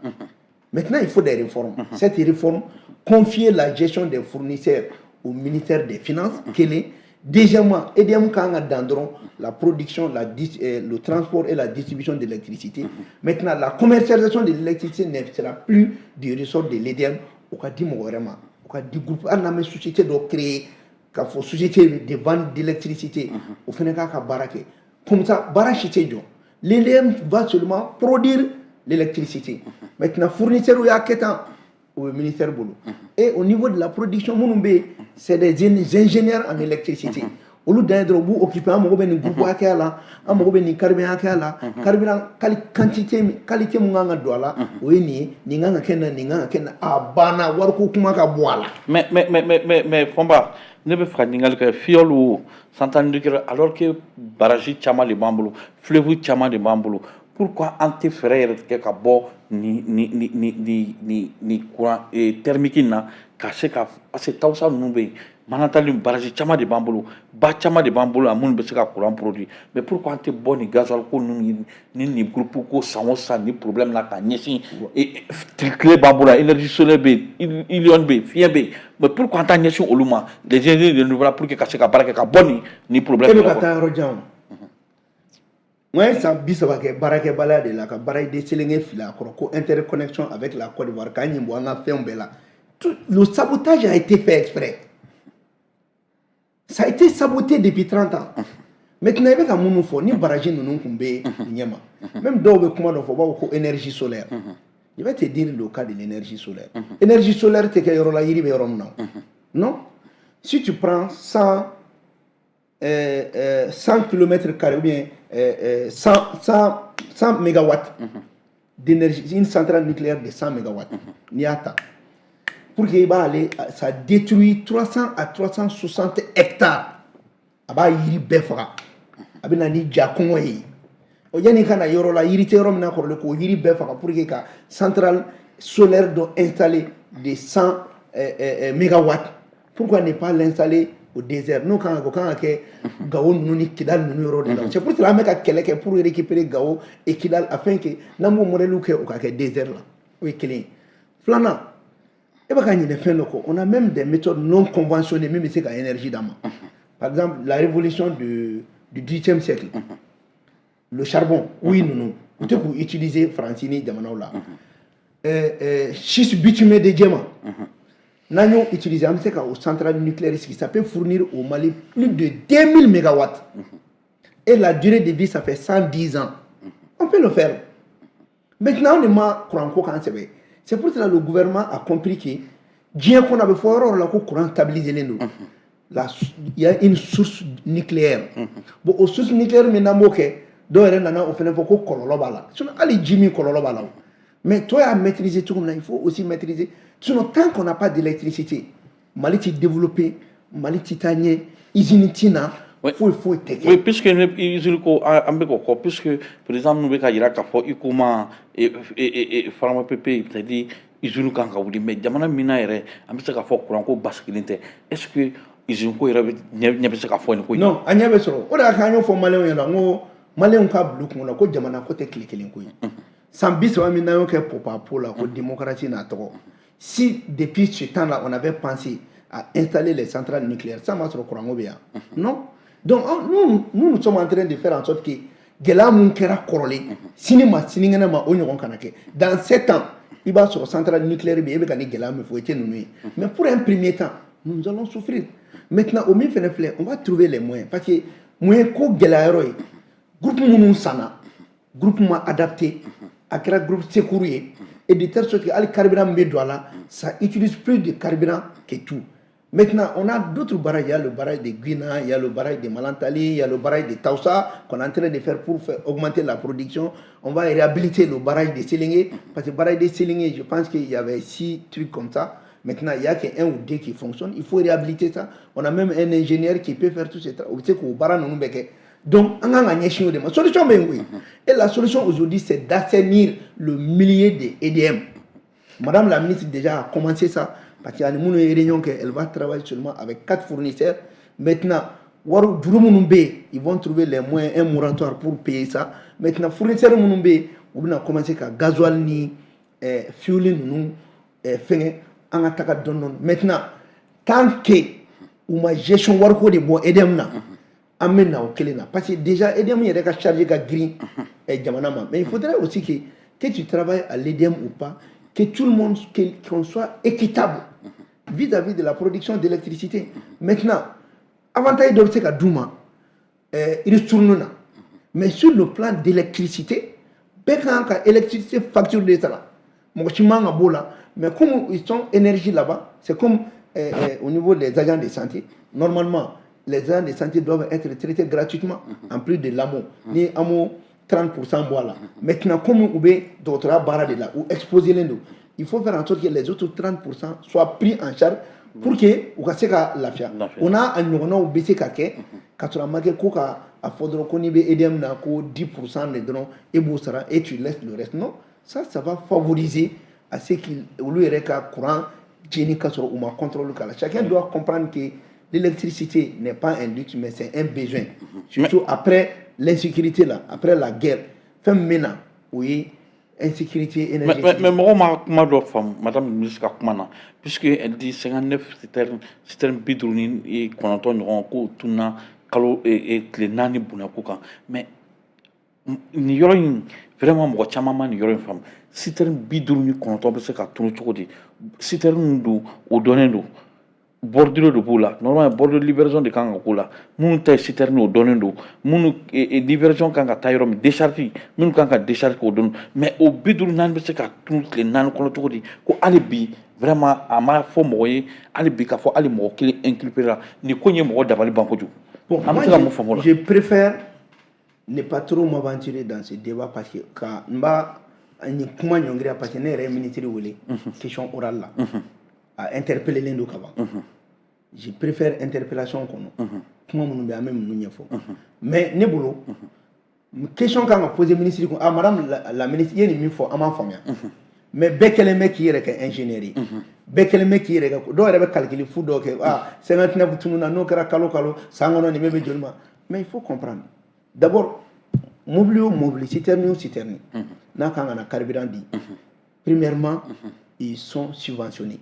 Maintenant, il faut des réformes. Cette réforme, confier la gestion des fournisseurs au ministère des Finances, kelen. Deuxièmement, EDM kan ka dan dɔrɔn la production, le transport et la distribution d'électricité. Maintenant, la commercialisation de l'électricité ne sera plus du ressort de l'EDM. O ka di mɔgɔ wɛrɛ ma, o ka di groupe. Hali n'an bɛ société dɔ créer k'a fɔ société de vente d'électricité, o fana k'a ka baara kɛ. Comme ça, baara si tɛ jɔ. L'EDM va seulement produire l'électricité. Maintenant, fournisseur y'a kɛ tan, o bɛ ministère bolo. Et au niveau de la production, minnu bɛ yen, c'est des ingénieurs en électricité. Olu dan ye dɔrɔn, u b'u occuper, an mago bɛ nin groupe hakɛya la, an mago bɛ nin carburant hakɛya la, carburant quantité, qualité mun kan ka don a la, o ye nin ye, nin kan ka kɛ nin na, nin kan ka kɛ nin na, a banna, wariko kuma ka bɔ a la. Mais Fɔnba, ne bɛ fɛ ka ɲininkali kɛ. Fiyɔli o centrale nucléaire, alors que barrage caman de b'an bolo, fleuve caman de b'an bolo, pourquoi an tɛ fɛɛrɛ yɛrɛ tigɛ ka bɔ ni courant thermique in na, ka se ka, parce que Tawusa ninnu bɛ yen, Manantali barrage caman de b'an bolo, ba caman de b'an bolo yan minnu bɛ se ka courant produire, mais pourquoi an tɛ bɔ nin gasoil ko ninnu ni groupe ko san o san ni problème na ka ɲɛsin? Tile b'an bolo yan, énergie solaire bɛ yen, éolienne bɛ yen, fiɲɛ bɛ yen, mais pourquoi an t'an ɲɛsin olu ma, les énergies renouvelables, pour que ka se ka baara kɛ ka bɔ nin problème E bɛ ka taa yɔrɔ jan. O n ye san 30 kɛ baarakɛbaliya de la, ka baaraden selenge fili a kɔrɔ ko interconnexion avec la Côte d'Ivoire, k'an ɲin bɔ an ka fɛnw bɛɛ la. Tout le sabotage a été fait exprès. Ça a été saboté depuis 30 ans. Maintenant, i bɛ ka minnu fɔ, ni barrage ninnu tun bɛ ɲɛma, même dɔw bɛ kuma dɔ fɔ, u b'a fɔ ko énergie solaire. Je vais te dire le cas de l'énergie solaire. Énergie solaire tɛ kɛ yɔrɔ la yiri bɛ yɔrɔ min na. Non, si tu prends 100 km carrés ou bien 100, 100, 100 mégawatts d'énergie, une centrale nucléaire de 100 mégawatts, n'i y'a ta, pour que i b'a aller, ça détruit 300 à 360 hectares. A b'a yiri bɛɛ faga. A bɛ na ni ja kɔngɔ ye. O yanni ka na yɔrɔ la, yiri tɛ yɔrɔ min na kɔrɔlen, k'o yiri bɛɛ faga pour que ka centrale solaire dɔ installer de 100 mégawatts. Pourquoi ne pas l'installer au désert? N'o kan ka kɛ, o kan ka kɛ Gao ninnu ni Kidal ninnu yɔrɔ de la. C'est pour cela an bɛ ka kɛlɛ kɛ pour récupérer Gao et Kidal, afin que n'an b'o modèle kɛ, o ka kɛ désert la. O ye kelen ye. Filanan, e bɛ ka ɲinɛ fɛn dɔ kɔ. On a même des méthodes non conventionnées min bɛ se ka énergie d'an ma. Par exemple, la révolution du 18e siècle, le charbon, houille ninnu, u tɛ k'u utiliser Faransi ni jamanaw la. Schiste bitumé de Diéma, n'an y'o utiliser, an bɛ se ka o centrale nucléaire sigi. Ça peut fournir au Mali plus de 2000 mégawatts et la durée de vie, ça fait 110 ans. On peut le faire. Maintenant, on ma courant ko kan sɛbɛ. C'est pour cela que le gouvernement a compris que diɲɛ kɔnɔ, a bɛ fɔ yɔrɔ o yɔrɔ la ko courant stabilisé don, la, il y a une source nucléaire. Bon, o source nucléaire min n'an b'o kɛ, dɔw yɛrɛ nana o fana fɔ ko kɔlɔlɔ b'a la. Sinon hali ji min kɔlɔlɔ b'a la o, mais toi y'a maîtriser cogo min na, il faut aussi maîtriser. Sinon, tant qu'on n'a pas d'électricité, Mali ti développer, Mali ti taa ɲɛ, usine ti na. Foyi foyi tɛ kɛ. Oui, puisque ne usine ko an bɛ k'o kɔ, puisque président minnu bɛ ka yira k'a fɔ i ko ma pharmacopée, c'est à dire usine kan ka wuli, mais jamana min na yɛrɛ, an bɛ se k'a fɔ courant ko basigilen tɛ, est ce que usine ko yɛrɛ ɲɛ bɛ se ka fɔ nin ko in? Non, a ɲɛ bɛ sɔrɔ. O de y'a kɛ an y'o fɔ maliyɛnw ɲɛna, n ko maliyɛnw ka bila u kun na ko jamana ko tɛ tile kelen ko ye. San 30 min n'an y'o kɛ popapo la ko démocratie n'a tɔgɔ, si depuis ce temps là on avait pensé à installer les centrales nucléaires, ça m'a sɔrɔ courant ko bɛ yan? Non. Donc nous, nous nous sommes en train de faire en sorte que gɛlɛya mun kɛra kɔrɔlen, sini ma sinikɛnɛ ma, o ɲɔgɔn kana kɛ. Dans 7 ans, i b'a sɔrɔ centrale nucléaire bɛ yen, e bɛ ka ni gɛlɛya min fɔ, i tɛ ninnu ye. Mais pour un premier temps, nous allons souffrir. Maintenant, o min fɛnɛ filɛ, on va trouver les moyens, parce que mun ye ko gɛlɛya yɔrɔ ye? Groupe minnu sanna, groupe ma adapté, a kɛra groupe secours ye, et de telle sorte que hali carburant min bɛ don a la, ça utilise plus de carburant que tout. Maintenant, on a d'autres barrages. Il y a le barrage de Guina, il y a le barrage de Malantali, il y a le barrage de Taoussa qu'on est en train de faire pour faire augmenter la production. On va réhabiliter le barrage de Sélingué, parce que le barrage de Sélingué, je pense qu'il y avait six trucs comme ça. Maintenant, il n'y a qu'un ou deux qui fonctionnent. Il faut réhabiliter ça. On a même un ingénieur qui peut faire tout ce travail. Donc, on a une solution. Oui. Et la solution aujourd'hui, c'est d'assainir le milieu des EDM. Madame la ministre déjà a commencé ça. Parce qu'il y a une réunion qu'elle va travailler seulement avec quatre fournisseurs. Maintenant, ils vont trouver les moyens, un moratoire pour payer ça. Maintenant, fournisseurs minnu bɛ yen, u bɛna commencer ka gasoil ni fuel ninnu fɛngɛ, an ka taga dɔɔni dɔɔni. Maintenant, tant que u ma gestion wariko de bɔ EDM na, an bɛ na o kelen na, parce que déjà EDM yɛrɛ ka charge ka girin jamana ma. Mais il faudrait aussi que tu travailles à l'EDM ou pas, que tout le monde, qu'on soit équitable vis-à-vis de la production d'électricité. Maintenant, avantage dɔ bɛ se ka d'u ma ristourne na, mais sur le plan d'électricité, bɛɛ kan ka électricité facture de sara, mɔgɔ si man ka b'o la. Mais comme ils sont énergie là-bas, c'est comme au niveau des agents de santé. Normalement, les agents de santé doivent être traités gratuitement, en plus de l'AMO. Ni AMO 30% bɔ a la. Maintenant, comme u bɛ dɔgɔtɔrɔya baara de la, u exposé len don, il faut faire en sorte que les autres 30% soient pris en charge pour que u ka se ka lafiya. O n'a a ɲɔgɔnnaw bɛ se ka kɛ ka sɔrɔ a ma kɛ ko ka a fɔ dɔrɔn ko n'i bɛ EDM na ko 10% de dɔrɔn e b'o sara et tu laisses le reste. Non, ça va favoriser à ce que olu yɛrɛ ka courant jeni ka sɔrɔ u ma contrôle k'a la. Chacun doit comprendre que l'électricité n'est pas un luxe, mais c'est un besoin. Surtout après l'insécurité là, après la guerre, fɛn min bɛ na, o ye insécurité énergétique. Mais mɔgɔw ma kuma dɔ faamu madame ministre ka kuma na, puisque elle dit 59 citernes, citerne 59 ɲɔgɔn k'o tununa kalo tile 4 bonya ko kan. Mais nin yɔrɔ in, vraiment, mɔgɔ caman ma nin yɔrɔ in faamu. Citerne 59 bɛ se ka tunu cogo di? Citerne don, o dɔnnen don, bordure de b'o la. Normalement, bordure livraison de kan ka k'o la. Minnu ta ye citerne, o dɔnnen don. Minnu livraison kan ka taa yɔrɔ min, décharge, minnu kan ka décharge k'o dɔn. Mais o 54 bɛ se ka tunu tile 4 kɔnɔ cogo di? Ko hali bi, vraiment, a ma fɔ mɔgɔ ye hali bi k'a fɔ hali mɔgɔ kelen inculpé la. Nin ko in ye mɔgɔ dabali ban kojugu. Bon, an bɛ se ka mun faamu o la? Je préfère ne pas trop m'aventurer dans ce débat, parce que ka n b'a nin kuma ɲɔngiri, parce que ne yɛrɛ ye ministre wele question orale la, a interpellé len don ka ban. Je préfère interpellation kɔnɔ kuma minnu bɛ, an bɛ ninnu ɲɛfɔ. Mais ne bolo, question kan ka poser ministre kun: ah, madame la ministre, i ye nin min fɔ, an m'a faamuya. Mais bɛɛ kɛlen bɛ k'i yɛrɛ kɛ ingénieur ye, bɛɛ kɛlen bɛ k'i yɛrɛ kɛ, dɔw yɛrɛ bɛ calcul fu dɔw kɛ: ah, 59 tununa, n'o kɛra kalo kalo, san kɔnɔ nin bɛ bɛ joli ma? Mais il faut comprendre d'abord, mobili o mobili, citerne o citerne, n'a kan ka na carburant di, premièrement, ils sont subventionnés.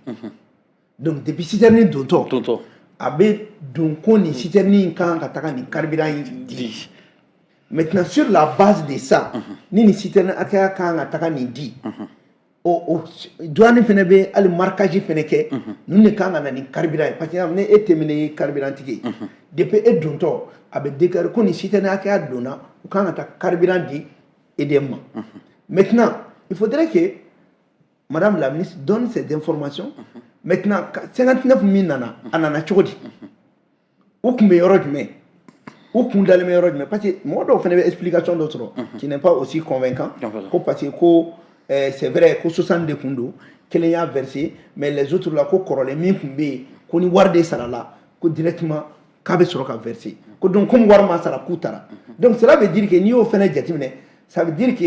Donc depuis citerne dontɔ, dontɔ, a bɛ don ko nin citerne in kan ka taga nin carburant in di. Maintenant, sur la base de ça, ni nin citerne hakɛya kan ka taga nin di, o douane fɛnɛ bɛ hali marquage fɛnɛ kɛ, ninnu de kan ka na nin carburant ye, parce que ni e tɛmɛnen ye carburant tigi ye, depuis e dontɔ, a bɛ déclarer ko nin citerne hakɛya donna, u kan ka taa carburant di EDM ma. Maintenant, il faudrait que madame la ministre donne ces informations. Maintenant, 59 min nana, a nana cogo di? U tun bɛ yɔrɔ jumɛn? U kun dalen bɛ yɔrɔ jumɛn? Parce que mɔgɔ dɔw fana bɛ explication dɔ sɔrɔ qui n'est pas aussi convaincant, ko parce que ko c'est vrai ko 60 de kun don, kelen y'a versé, mais les autres là, ko kɔrɔlen min tun bɛ yen, ko ni wari de sarala, ko directement K'a bɛ sɔrɔ ka verser ko donc comme wari ma sara, k'u taara. Donc cela veut dire que n'i y'o fɛnɛ jateminɛ, ça veut dire que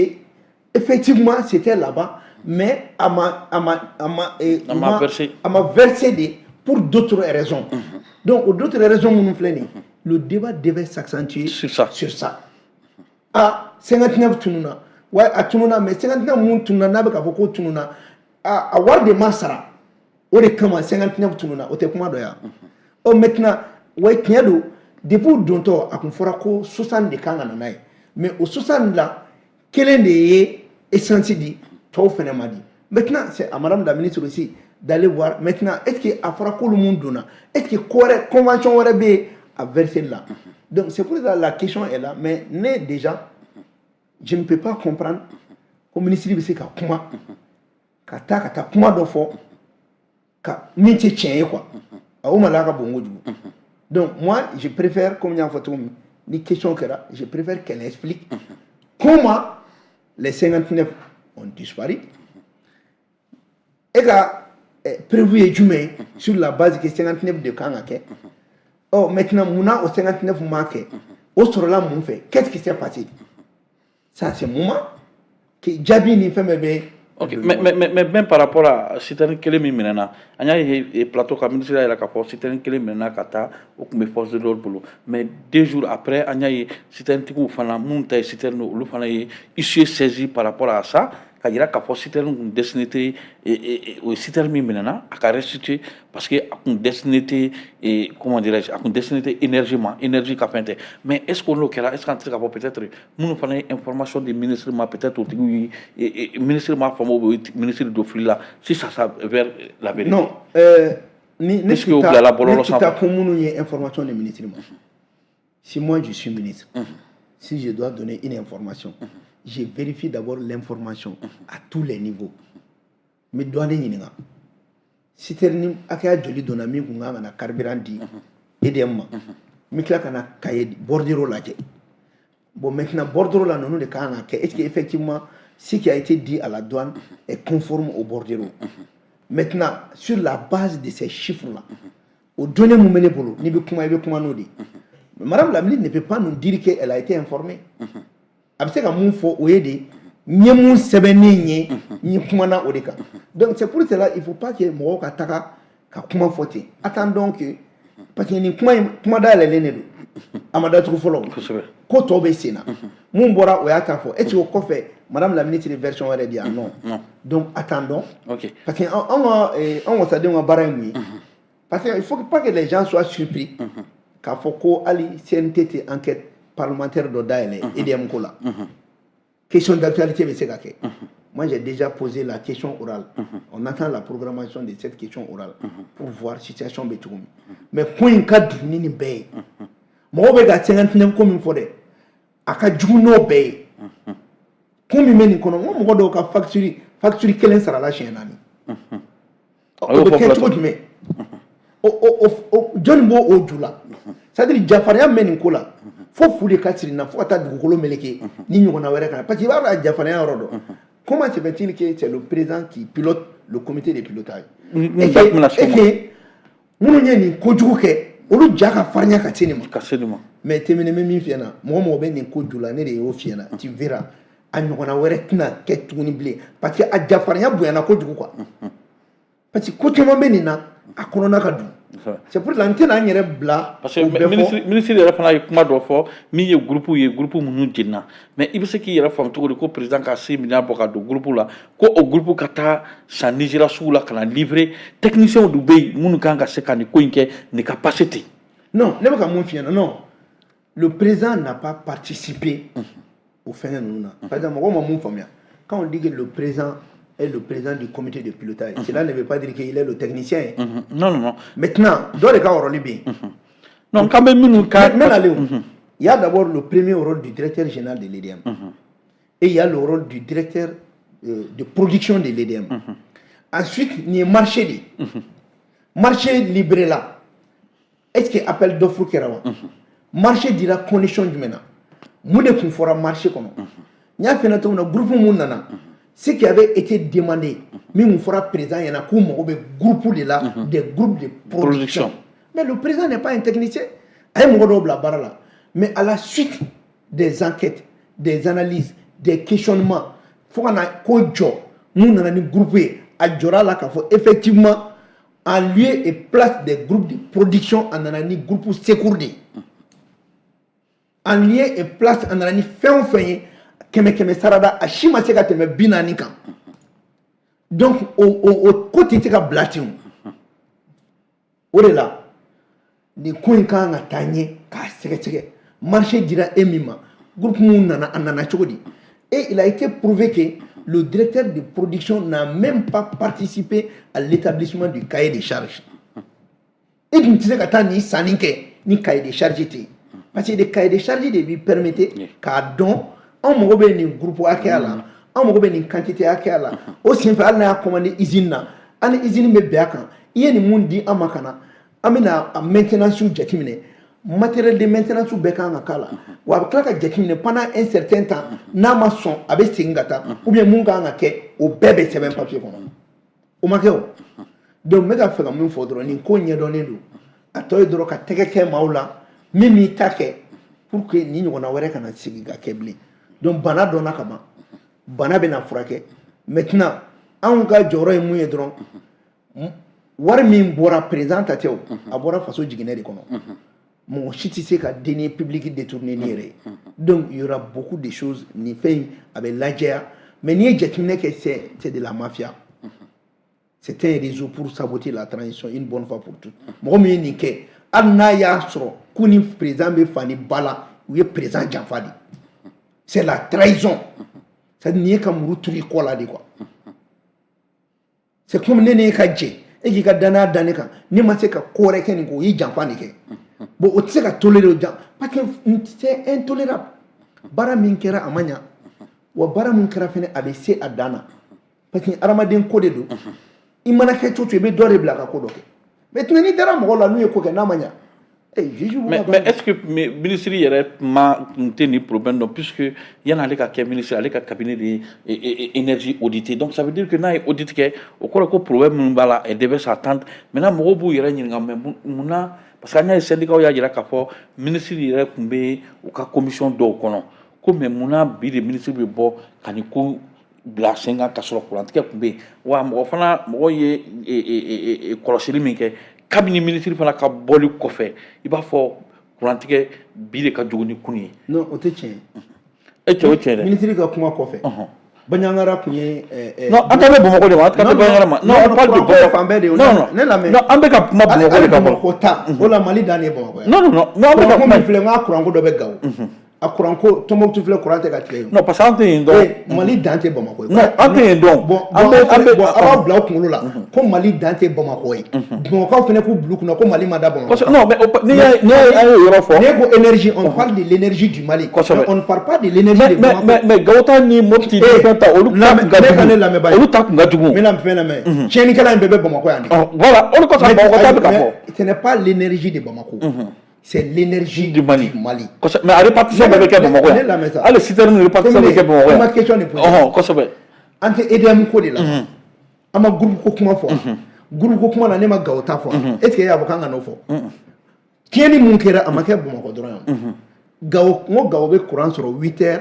effectivement c'était là-bas, mais a ma A ma versé. A ma versé de pour d'autres raisons. Donc o d'autres raisons minnu filɛ nin ye, le débat devait s'accentuer sur ça. Sur ça. Ah, 59 tununa wa, a tununa, mais 59 mun tununa, n'a bɛ k'a fɔ ko tununa, a wari de ma sara, o de kama 59 tununa. O tɛ kuma dɔ ya? Ɔ, maintenant, wa tiɲɛ don, depuis u dontɔ a kun fɔra ko 60 de kan ka na n'a ye, mais o 60 la, kelen de ye essence di, tɔw fɛnɛ ma di. Maintenant, c'est à madame la ministre aussi d'aller voir maintenant, est-ce que a fɔra k'olu mun donna, est-ce que ko wɛrɛ, convention wɛrɛ bɛ yen a verser la? Donc c'est pour ça la question est là. Mais ne, déjà, je ne peux pas comprendre ko ministre bɛ se ka kuma ka taa kuma dɔ fɔ ka min tɛ tiɲɛ ye quoi. A o maloya ka bon kojugu. Donc moi, je préfère, comme n y'a fɔ cogo min, ni question kɛra, je préfère qu'elle explique comment les 59 ont disparu e ka prévu ye jumɛn ye sur la base que 59 de kan ka kɛ. Ɔ, maintenant, munna o 59 ma kɛ? O sɔrɔla mun fɛ? Qu'est-ce qui s'est passé? Ça, c'est moment que jaabi ni fɛn bɛɛ bɛ. Ok, mais même par rapport à citerne kelen min minɛna, an y'a ye plateau kan, ministre y'a yira k'a fɔ citerne kelen minɛna ka taa, o tun bɛ force de l'ordre bolo. Mais 2 jours après, an y'a ye citerne tigiw fana minnu ta ye citerne, olu fana ye huissier saisi par rapport à ça, ka yira k'a fɔ citerne kun destiné tɛ, o ye citerne min minɛna, a ka restituer parce que a kun destiné tɛ, comment dirais-je, a kun destiné tɛ énergie ma, énergie ka fɛn tɛ. Mais est ce que n'o kɛra, est ce que an tɛ se k'a fɔ peut-être minnu fana ye information di ministre ma, peut-être o tigiw ye ministre m'a faamu ou bien ministre don fili la, si ça s'avère la vérité? Non, ni ne Puisque o bilala bɔlɔlɔ ne tɛ taa sanfɛ. Ko minnu ye information di ministre ma, si moi je suis ministre, si je dois donner une information, je vérifie d'abord l'information à tous les niveaux. N bɛ douane ɲininka citerne hakɛya joli donna min kun kan ka na carburant di EDM ma. N bɛ tila ka na cahier bordereau lajɛ. Bon, maintenant, bordereau la, ninnu de kan ka kɛ, est-ce que effectivement ce qui a été dit à la douane est conforme au bordereau? Maintenant, sur la base de ces chiffres là, o données mun bɛ ne bolo, n'i bɛ kuma, i bɛ kuma n'o de ye. Madame la ministre ne peut pas nous dire qu'elle a été informée. A bɛ se ka mun fɔ, o ye de n ye mun sɛbɛnnen ye, n ye kumana o de kan. Donc c'est pour cela, il faut pas que mɔgɔw ka taga ka kuma fɔ ten. Attendons que, parce que nin kuma in, kuma dayɛlɛlen de don, a ma datugu fɔlɔ. Ko tɔ bɛ sen na, mun bɔra, o y'a ta fɔ. Est ce que o kɔfɛ, madame la ministre ye version wɛrɛ di yan? Non. Non. Donc attendons, parce que an ka an wasadenw ka baara ye mun ye? Parce que il faut pas que les gens soient surpris k'a fɔ ko hali CNT tɛ enquête parlementaire dɔ dayɛlɛ EDM ko la. Question d'actualité bɛ se ka kɛ. Moi, j'ai déjà posé la question orale. On attend la programmation de cette question orale pour voir situation bɛ cogo min. Mais ko in ka dun ni nin bɛɛ ye. Mɔgɔw bɛ ka 59 ko min fɔ dɛ, a ka jugu n'o bɛɛ ye. Ko min bɛ nin kɔnɔ, n ko mɔgɔ dɔw ka facture kelen sarala siɲɛ 4. A O y'o bɛ fɔ kɛ plateau. cogo jumɛn? O jɔnni b'o o ju la? C'est à dire, jafarinya min bɛ nin ko la, fo fu de ka siri n na fo ka taa dugukolo meleke ni ɲɔgɔnna wɛrɛ kan, parce que i b'a dɔn a jafarinya yɔrɔ dɔn. Comment se fait-il que c'est le président qui pilote le comité de pilotage Ni da tun bɛna se o et ma. que minnu ye nin kojugu kɛ, olu ja ka farinya ka se nin ma? Ka se nin ma. Mais Timini, bɛ min f'i ɲɛna, mɔgɔ mɔgɔ bɛ nin ko ju la, ne de y'o f'i ɲɛna. Tu verras, a ɲɔgɔnna wɛrɛ tɛna kɛ tuguni bilen, parce que a jafarinya bonyana kojugu quoi, parce que ko caman bɛ nin na, a kɔnɔna ka dun. C'est pour cela n tɛna n yɛrɛ bila Parce que o bɛɛ fɔ. Ministre yɛrɛ fana ye kuma dɔ fɔ min ye groupe ye, groupe minnu jenina. Mais i bɛ se k'i yɛrɛ faamu cogo di ko président ka 6 milliards bɔ ka don groupe la, ko o groupe ka taa san Nigéria sugu la ka na livrer? Techniciens dun bɛ yen minnu kan ka se ka nin ko in kɛ, nin ka passer ten. Non, ne bɛ ka mun f'i ɲɛna? Non, le président n'a pas participé au fɛngɛ ninnu na. Par exemple, mɔgɔw ma mun faamuya? Quand on dit que le président est le président du comité de pilotage, cela ne veut pas dire qu'il est le technicien. Non, non, non. Maintenant, dɔ de ka rôle bɛ yen. Non, k'an bɛ minnu ka Mais allez, il y a d'abord le premier rôle du directeur général de l'EDM. Et il y a le rôle du directeur de production de l'EDM. Ensuite, il y a marché. Marché libéré là. Est-ce que appel d'offres kɛra wa? Marché dira condition jumɛn na? Mun de tun fɔra marché kɔnɔ? N y'a f'i ɲɛna cogo min na, groupe mun nana, ce qui avait été demandé, min kun fɔra président ɲɛna k'u mago bɛ groupe de la, des groupes de production. Production. Mais le président n'est pas un technicien. A ye mɔgɔ dɔw bila baara la, mais à la suite des enquêtes, des analyses, des questionnements, fo ka na ko jɔ mun nana ni groupe ye, a jɔra a la k'a fɔ effectivement, en lieu et place des groupes de production, a nana ni groupe secours de ye. En lieu et place, a nana ni fɛn o fɛn ye, kɛmɛ kɛmɛ sarada, a si ma se ka tɛmɛ 40 kan. Donc o ko tɛ se ka bila ten. O de la, nin ko in kan ka taa ɲɛ k'a sɛgɛsɛgɛ. Marché dira e min ma, groupe mun nana, a nana cogo di? Et il a été prouvé que le directeur de production n'a même pas participé à l'établissement du cahier des charges. E tun tɛ se ka taa nin sanni kɛ ni cahier des charges tɛ yen, parce que le cahier des charges de b'i permettre k'a dɔn anw mago bɛ nin groupe hakɛya la, anw mago bɛ nin quantité hakɛya la. O senfɛ, hali n'a y'a commandé usine na, an ni usine bɛ bɛn a kan, i ye nin mun di an ma ka na, an bɛna a maintenance jateminɛ, matériel de maintenance bɛɛ kan ka k'a la. Wa a bɛ tila ka jateminɛ pendant un certain temps, n'a ma sɔn, a bɛ segin ka taa, ou bien mun kan ka kɛ, o bɛɛ bɛ sɛbɛn papier kɔnɔ. O ma kɛ o. Donc n bɛ ka fɛ ka min fɔ dɔrɔn, nin ko ɲɛdɔnnen don, a tɔ ye dɔrɔn ka tɛgɛ kɛ maaw la min m'i ta kɛ, pour que nin ɲɔgɔnna wɛrɛ kana segin ka kɛ bilen. Donc bana dɔnna ka ban, bana bɛna furakɛ. Maintenant, anw ka jɔyɔrɔ ye mun ye dɔrɔn? Wari min bɔra, président ta tɛ o, a bɔra faso jiginɛ de kɔnɔ. Mɔgɔ si tɛ se ka deniers publics détourner ni yɛrɛ ye. Donc il y aura beaucoup de choses. Nin fɛn in, a bɛ lajɛya, mais n'i ye jateminɛ kɛ, c'est de la mafia, c'est un réseau pour saboter la transition une bonne fois pour toutes. Mɔgɔ min ye nin kɛ, hali n'a y'a sɔrɔ k'u ni président bɛ fa ni ba la, u ye président janfa de. C'est la trahison, c'est à dire nin ye ka muru turu i kɔ la de, quoi. C'est comme ne n'e ka jɛ, e k'i ka danaya da ne kan, ne ma se ka ko wɛrɛ kɛ nin kɔ, o y'i janfa de kɛ. Bon, o tɛ se ka tolérer o jan, parce que c'est intolérable. Baara min kɛra, a ma ɲa. Wa baara min kɛra fɛnɛ, a bɛ se a dan na, parce que hadamaden ko de don. I mana kɛ cogo o cogo, i bɛ dɔ de bila ka ko dɔ kɛ. Maintenant, n'i dara mɔgɔ la, n'u ye ko kɛ n'a ma ɲa, juge b'u Mais, ka mais est-ce que ministre yɛrɛ ma tun tɛ nin problème dɔn, puisque yan'ale ka kɛ ministre, ale ka cabinet de ye énergie audité? Donc ça veut dire que n'a ye audit kɛ, o kɔrɔ ko problème minnu b'a la, elle devait s'attendre. Maintenant, mɔgɔw b'u yɛrɛ ɲininka, mais mun na? Parce que an y'a ye, syndicat y'a jira k'a fɔ ministre yɛrɛ tun bɛ u ka commission dɔw kɔnɔ ko, mais munna bi de ministre bɛ bɔ ka nin ko bila sen kan, ka sɔrɔ kurantigɛ tun bɛ yen? Wa mɔgɔ fana, mɔgɔw ye kɔlɔsili min kɛ, kabini ministre fana ka bɔli kɔfɛ, i b'a fɔ kurantigɛ bi de ka jugu ni kunun ye. Non, o tɛ tiɲɛ ye. E cɛ, o tiɲɛ dɛ. Ministre ka kuma kɔfɛ, Bandiagara tun ye Non, an ta bɛ Bamakɔ de ma, an ta tɛ Bandiagara ma. Non, on parle de Bamakɔ fan bɛɛ de ye. Non, non. Ne lamɛn. Non, an bɛ ka kuma Bamakɔ de kan fɔlɔ. Bamakɔ ta o la, Mali dan de ye Bamakɔ ye. Non, non, non, non, an bɛ ka Kuranko kuma min filɛ, n k'a kuranko dɔ bɛ Gawo, a kuranko Tɔnbukutu filɛ, kuran tɛ ka tigɛ yen. Non, parce que an tɛ yen dɔn. Mali dan tɛ Bamakɔ ye. Non, an tɛ yen dɔn. Bon, An bɛ an bɛ bon, a b'a bila aw kunkolo la ko Mali dan tɛ Bamakɔ ye. Bamakɔkaw fana k'u bila u kunna ko Mali ma da Bamakɔ. Parce que non, mais n'i y'a ye an y'o yɔrɔ fɔ. N'e ko énergie, on parle de l'énergie du Mali. Kosɛbɛ. Mais on ne parle pas de l'énergie de Mais Bamakɔ. mais Gawo ta ni Mopti ni fɛn ta, olu ta kun ka Ne ka ne jugu. lamɛn ba ye. Olu ta kun ka jugu. N bɛna fɛn lamɛn. Tiɲɛnikɛla in bɛɛ bɛ Bamakɔ yan de. Ɔ, voilà, o de kosɔn Bamakɔ ta bɛ ka fɔ. Ce n'est pas l'énergie de Bamako. C'est l'énergie du Mali. Du Mali. Kosɛbɛ, mais a répartition bɛɛ bɛ kɛ Bamakɔ Ne yan. lamɛn sa. Hali citerne répartition bɛ kɛ Bamakɔ I yan. ma question de poser. Ɔhɔn, kosɛbɛ. An tɛ EDM ko de la. An ma groupe ko kuma fɔ. Groupe ko kuma na, ne ma Gawo ta fɔ. Est ce que e y'a fɔ k'an ka n'o fɔ? Tiɲɛni mun kɛra, a ma kɛ Bamakɔ dɔrɔn ye. Gawo, n ko Gawo bɛ courant sɔrɔ 8 heures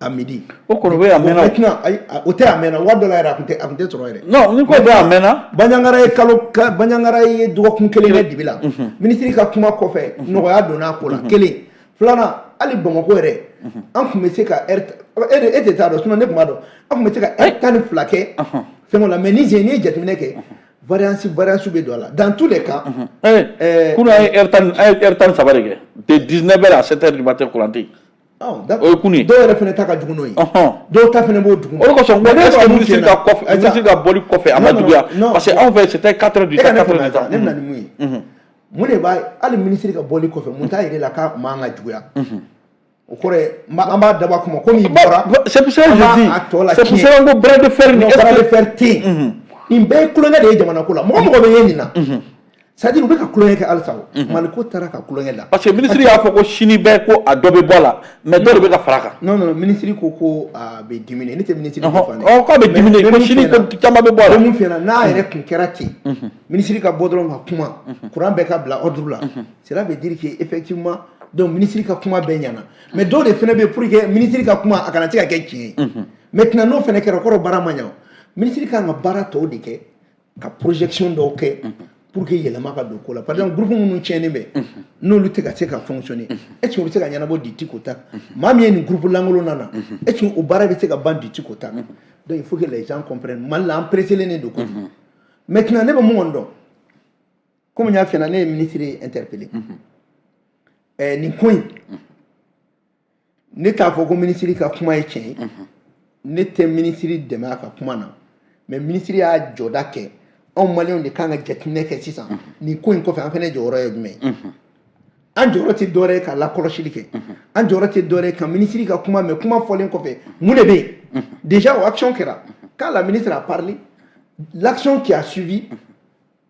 à midi. O kɔni bɛ a mɛnna o. Maintenant, ayi, o tɛ a mɛnna, waati dɔ la yɛrɛ a kun tɛ sɔrɔ yɛrɛ. Non, ni ko bɛ a mɛnna. Bandiagara ye kalo ka Bandiagara ye dɔgɔkun kelen kɛ dibi la. Minisiri ka kuma kɔfɛ, nɔgɔya donna a ko la. Kelen. Filanan, hali Bamakɔ yɛrɛ, an tun bɛ se ka heure e tɛ taa dɔn, sinon ne tun b'a dɔn. An tun bɛ se ka heure 12 kɛ fɛn la, mais ni n'i ye jateminɛ kɛ, variance bɛ don a la. Dans tous les cas. Kunun an ye heure tan, an ye heure 13 de kɛ. De 19 heures à 7 heures du matin, courant tɛ yen. D'accord. O ye kunun ye. Dɔw yɛrɛ fana ta ka jugu n'o ye. Dɔw ta fana b'o dugu. O de kosɔn n ko est ce que ministre ka kɔfɛ, Ayi, ministre ka bɔli kɔfɛ, a ma Non, non, juguya? non. Parce que anw fɛ, c'était 4 heures du E ka temps, ne 4 heures faamuya du sa, temps. ne bɛna ni mun ye? Mun de b'a hali ministre ka bɔli kɔfɛ, mun t'a yɛrɛ la k'a man ka juguya? O kɔrɔ ye an b'a dabɔ a kama komi bɔra. C'est pour ça que An b'a je dis, a tɔ la c'est pour tiɲɛ. ça que bras de fer ni Non, est-ce bras de que fer tɛ yen. Nin bɛɛ ye kulonkɛ de ye jamana ko la. Mɔgɔ mɔgɔ bɛ ye nin na. C'est à dire, u bɛ ka tulonkɛ kɛ halisa. O Mali ko taara ka tulonkɛ la. Parce que ministre y'a fɔ ko sini bɛɛ ko a dɔ bɛ bɔ a la, mais dɔ de bɛ ka fara a kan. Non, non, ministre ko a bɛ diminuer. Ne tɛ ministre défendre. Ɔ, k'a bɛ diminuer, ko sini ko caman bɛ bɔ a la. Bɛ mun f'i ɲɛna? N'a yɛrɛ tun kɛra ten, ministre ka bɔ dɔrɔn ka kuma, courant bɛɛ ka bila ordre la, cela veut dire que effectivement, donc ministre ka kuma bɛɛ ɲɛna. Mais dɔw de fana bɛ yen pour que ministre ka kuma a kana se ka kɛ tiɲɛ ye. Maintenant, n'o fana kɛra, o kɔrɔ baara ma ɲɛ. O ministre kan ka baara tɔw de kɛ, ka projection dɔw kɛ pour que yɛlɛma ka don ko la. Par exemple, groupe minnu tiɲɛnen bɛ, n'olu tɛ ka se ka fonctionner, est ce que o bɛ se ka ɲɛnabɔ du tic au tac? Maa min ye nin groupe lankolon nana, est ce que o baara bɛ se ka ban du tic au tac? Donc il faut que les gens comprennent, Mali la, an pressé len don kojugu. Maintenant, ne bɛ mun kɔni dɔn, komi n y'a f'i ɲɛna, ne ye ministre interpellé nin ko in. Ne t'a fɔ ko ministre ka kuma ye tiɲɛ ye, ne tɛ ministre dɛmɛ a ka kuma na, mais ministre y'a jɔda kɛ. Anw maliyɛnw de kan ka jateminɛ kɛ sisan nin ko in kɔfɛ, an fana jɔyɔrɔ ye jumɛn ye? An jɔyɔrɔ tɛ dɔwɛrɛ ye ka lakɔlɔsili kɛ, an jɔyɔrɔ tɛ dɔwɛrɛ ye ka ministre ka kuma mɛn. Kuma fɔlen kɔfɛ, mun de bɛ yen déjà? O action kɛra. Quand la ministre a parlé, l'action qui a suivi,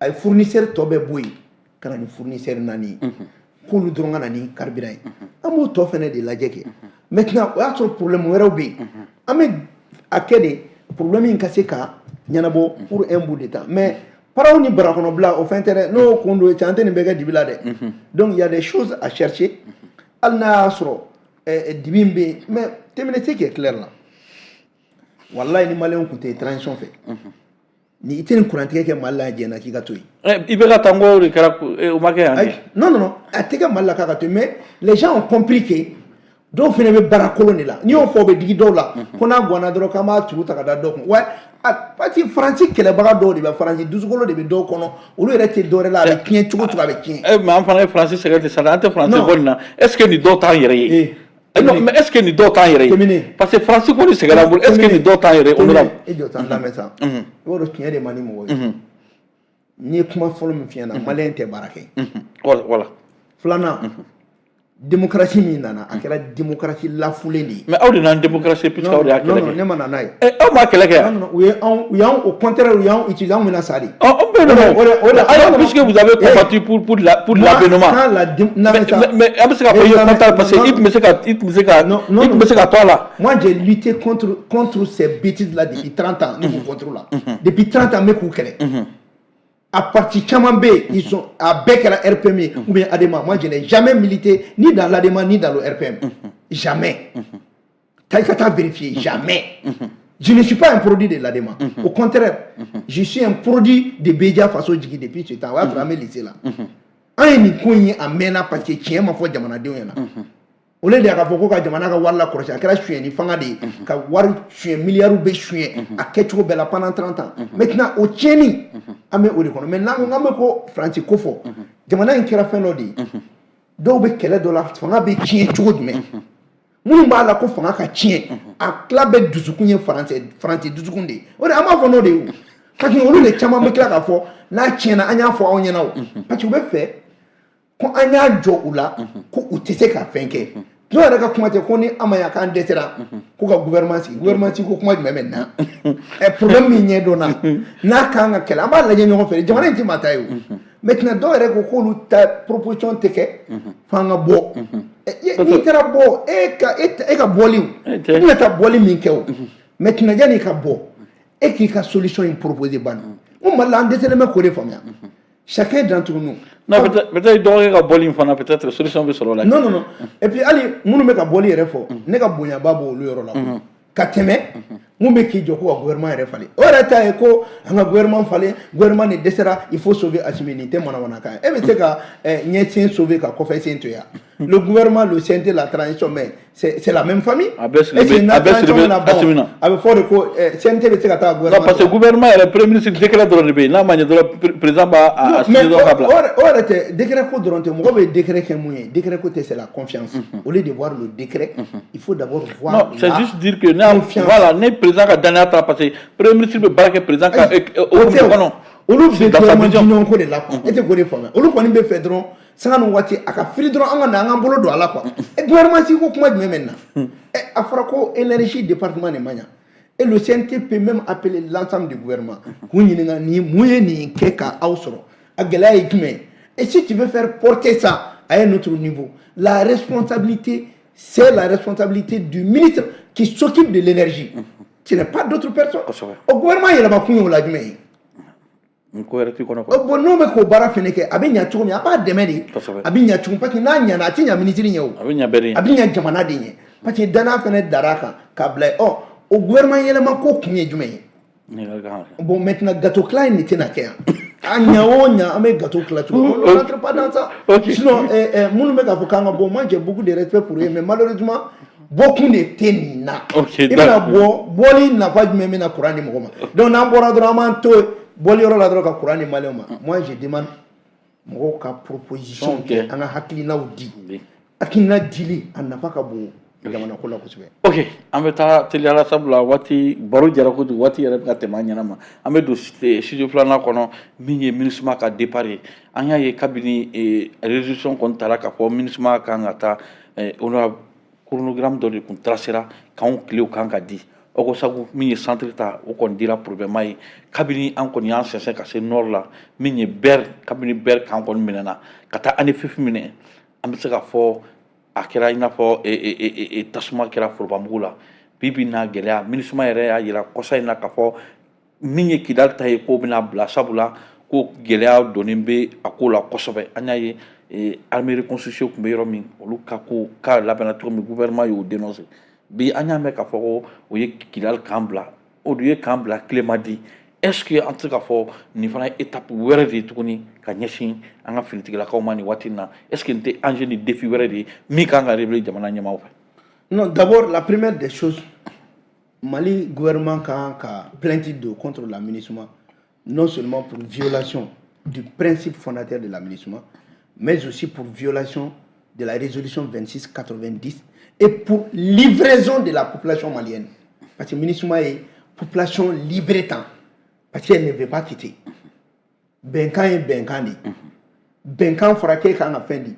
a ye fournisseur tɔ bɛɛ bɔ yen ka na ni fournisseur naani ye, k'olu dɔrɔn ka na ni carburant ye. An b'o tɔ fana de lajɛ kɛ. Maintenant, o y'a sɔrɔ problème wɛrɛw bɛ yen, an bɛ a kɛ de problème in ka se ka ɲɛnabɔ pour un bout de temps. Mais paraw ni barakɔnɔbila, o fɛn tɛ dɛ. N'o kun don cɛ, an tɛ nin bɛɛ kɛ dibi la dɛ. Donc il y a des choses à chercher, hali n'a y'a sɔrɔ dibi in bɛ yen. Mais tɛmɛnɛ, ce qui est clair là, walayi, ni maliyɛnw tun tɛ transition fɛ, ni i tɛ nin kurantigɛ kɛ Mali la, diɲɛ na k'i ka to yen. I bɛ ka taa n ko o de kɛra, o ma kɛ yan. Non, non, non, a tɛ kɛ Mali la k'a ka to yen, mais les gens ont compris que dɔw fana bɛ baara kolon de la. N'i y'o fɔ, o bɛ digi dɔw la ko n'a ganna dɔrɔn k'an b'a turu ta ka da dɔw kun. Ouais, parce que Faransi kɛlɛbaga dɔw de bɛ, Faransi dusukolo de bɛ dɔw kɔnɔ, olu yɛrɛ tɛ dɔwɛrɛ la, a bɛ tiɲɛ cogo cogo, a bɛ tiɲɛ. Mais an fana ye Faransi sɛgɛn ten sa, an tɛ Faransi ko nin na. Est ce que nin dɔw t'an yɛrɛ ye? Non, mais est ce que nin dɔw t'an yɛrɛ ye? Parce que Faransi ko ni sɛgɛnna an bolo, est ce que nin dɔw t'an yɛrɛ ye, honorable? E jɔ t'an lamɛn sa. I b'a dɔn, tiɲɛ de man di mɔgɔ ye. N'i ye kuma fɔlɔ min f'i ɲɛna, maliyɛn tɛ baara kɛ. Voilà. Filanan, démocratie min nana, a kɛra démocratie lafulen de ye. Mais aw de nana démocratie, puisque aw de y'a kɛlɛ kɛ. Non, ne ma na n'a ye. Aw m'a kɛlɛ kɛ yan. Non, non, u ye anw, u y'anw, au contraire, u y'anw utiliser, anw bɛna sa de. Ɔ, an bɛ yen nɔ. Alors, puisque vous avez combattu pour la pour l'avènement. Mais an bɛ se k'a fɔ i ye content, parce que i tun bɛ se ka i tun bɛ se ka i tun bɛ se ka to a la. Moi, j'ai lutté contre ces bêtises là depuis 30 ans, ne b'u contre la. Depuis 30 ans, n bɛ k'u kɛlɛ. A parti caman bɛ yen, ils sont a bɛɛ kɛra RPM ye ou bien ADEMA. Moi, je n'ai jamais milité ni dans l'ADEMA ni dans le RPM, jamais. Taa i ka taa vérifier, jamais. Je ne suis pas un produit de l'ADEMA, au contraire, je suis un produit de Bédia Faso Jigi depuis ce temps. O y'a sɔrɔ an bɛ lycée la. An ye nin ko in ye a mɛnna, parce que tiɲɛ ma fɔ jamanadenw ɲɛna. Au lieu de ka fɔ ko ka jamana ka wari lakɔlɔsi, a kɛra sonyɛni fanga de ye, ka wari suɲɛ, miliyariw bɛ suɲɛ a kɛcogo bɛɛ la pendant 30 ans. Maintenant, o tiɲɛni, an bɛ o de kɔnɔ. Mais n'an ko k'an bɛ ko Faransi ko fɔ, jamana in kɛra fɛn dɔ de ye. Dɔw bɛ kɛlɛ dɔ la, fanga bɛ tiɲɛ cogo jumɛn? Minnu b'a la ko fanga ka tiɲɛ, a tila bɛɛ dusukun ye Faransi, Faransi dusukun de ye. O de an b'a fɔ n'o de ye o, parce que olu de caman bɛ tila k'a fɔ n'a tiɲɛna, an y'a fɔ aw ɲɛna o, parce que u bɛ fɛ ko an y'a jɔ u la ko u tɛ se ka fɛn kɛ. Dɔw yɛrɛ ka kuma tɛ ko ni an ma ɲa k'an dɛsɛra ko ka gouvernement sigi. Gouvernement sigi ko kuma jumɛn bɛ na? Problème min ɲɛ dɔnna n'a kan ka kɛlɛ, an b'a lajɛ ɲɔgɔn fɛ. Jamana in tɛ maa ta ye o. Maintenant, dɔw yɛrɛ ko k'olu ta proposition tɛ kɛ f'an ka bɔ. N'i taara bɔ, e ka bɔli, i bɛna taa bɔli min kɛ o. Maintenant, yanni i ka bɔ, e k'i ka solution in proposer ban. N ko Mali la, an dɛsɛlen bɛ k'o de faamuya, chacun d'entre nous. Non, peut-être dɔgɔkɛ ka bɔli in fana, peut-être solution bɛ sɔrɔ o la. Non, non, non, et puis hali minnu bɛ ka bɔli yɛrɛ fɔ, ne ka bonyaba b'olu yɔrɔ la ka tɛmɛ mun bɛ k'i jɔ ko ka gouvernement yɛrɛ falen. O yɛrɛ ta ye ko an ka gouvernement falen, gouvernement de dɛsɛra, il faut sauver Assimi. Nin tɛ manamanakan ye. E bɛ se ka ɲɛsen sauver ka kɔfɛ sen to yan? Le gouvernement, le CNT, la transition, mais c'est la même famille. A bɛɛ siri bɛ, a bɛɛ siri bɛ Assimi na. A bɛ fɔ de ko CNT bɛ se ka taa gouvernement. Non, parce que gouvernement yɛrɛ, premier ministre décret dɔrɔn de bɛ yen. N'a ma ɲɛ dɔrɔn, président b'a a signer dɔrɔn ka bila. O yɛrɛ tɛ décret ko dɔrɔn tɛ. Mɔgɔ bɛ décret kɛ mun ye? Décret ko tɛ, c'est la confiance. Au lieu de voir le décret, il faut d'abord voir. Non, c'est juste dire que ne, voilà, ne président ka danaya ta, parce que premier ministre bɛ baara kɛ président ka o kɔnɔ. Olu bɛ gouvernement di ɲɔgɔn ko de la quoi. E tɛ k'o de faamuya. Olu kɔni bɛ fɛ dɔrɔn, sanga ni waati, a ka fili dɔrɔn, an ka na an k'an bolo don a la quoi. E, gouvernement sigi ko kuma jumɛn bɛ nin na? A fɔra ko énergie département de ma ɲa, et le CNT peut même appeler l'ensemble du gouvernement k'u ɲininka nin mun ye nin kɛ ka aw sɔrɔ. A gɛlɛya ye jumɛn ye? Et si tu veux faire porter ça à un autre niveau, la responsabilité, c'est la responsabilité du ministre qui s'occupe de l'énergie. Ce n'est pas d'autres personnes. O gouvernement yɛlɛma kun ye o la jumɛn ye? N ko yɛrɛ t'i kɔnɔ quoi. Bon, n'o bɛ k'o baara fɛnɛ kɛ, a bɛ ɲa cogo min, a b'a dɛmɛ de. A bɛ ɲa cogo, parce que n'a ɲana, a tɛ ɲa ministre ɲɛ o. A bɛ ɲa bɛɛ de ɲɛ. A bɛ ɲa jamana de ɲɛ, parce que danaya fɛnɛ dar'a kan k'a bila yen. Ɔ, o gouvernement yɛlɛma ko kun ye jumɛn ye? Ɲininkali kan ka kɛ. Bon, maintenant, gâteau tila in de tɛna kɛ yan. A ɲa o ɲa, an bɛ gâteau tila cogo, on ne rentre pas dans ça. Sinon minnu bɛ k'a fɔ k'an ka bɔ, moi j'ai beaucoup de respect pour eux, mais malheureusement bɔkun de tɛ nin na. I bɛna bɔ, bɔli nafa jumɛn bɛna courant di mɔgɔ ma? Donc n'an bɔra dɔrɔn, an b'an to bɔli yɔrɔ la dɔrɔn ka courant di maliyɛnw ma. Moi je demande, mɔgɔw ka proposition kɛ, an ka hakilinaw di. Hakilina dili, a nafa ka bon jamana ko la kosɛbɛ. Ok, an bɛ taa teliyala, sabula waati baro jara kojugu, waati yɛrɛ bɛ ka tɛmɛ an ɲɛna ma. An bɛ don studio filanan kɔnɔ, min ye MINUSMA ka départ ye. An y'a ye kabini résolution kɔni taara k'a fɔ MINUSMA kan ka taa, honorable, chronogramme dɔ de tun tracera k'anw tilew kan ka di. Ogossagou min ye centre ta, o kɔni dira problème ye. Kabini an kɔni y'an sɛnsɛn ka se nord la, min ye Ber, kabini Ber kan kɔni minɛna ka taa Anefif minɛ, an bɛ se k'a fɔ a kɛra i n'a fɔ tasuma kɛra forobamugu la. Bi bi n'a gɛlɛya, MINUSMA yɛrɛ y'a yira kɔsa in na k'a fɔ min ye Kidali ta ye, k'o bɛna bila, sabula ko gɛlɛya donnen bɛ a ko la kosɛbɛ. An y'a ye armée reconstituée tun bɛ yɔrɔ min, olu ka ko k'a labɛnna cogo min, gouvernement y'o dénoncé. Bi an y'a mɛn k'a fɔ ko o ye Kidali kan bila, o dun ye kan bila tile ma di. Est ce que an tɛ se k'a fɔ nin fana ye étape wɛrɛ de ye tuguni ka ɲɛsin an ka finitigilakaw ma nin waati in na? Est ce que nin tɛ enjeu ni défi wɛrɛ de ye min kan ka relever jamana ɲɛmaaw fɛ? Non, d'abord, la première des choses, Mali gouvernement kan ka plainte don contre la MINUSMA, non seulement pour violation du principe fondateur de la MINUSMA, mais aussi pour violation de la résolution 2690 et pour livraison de la population malienne. Parce que MINUSMA est population livrée tant, parce qu'elle ne veut pas quitter. Bɛnkan ye bɛnkan de ye. Bɛnkan fɔra k'e kan ka fɛn di,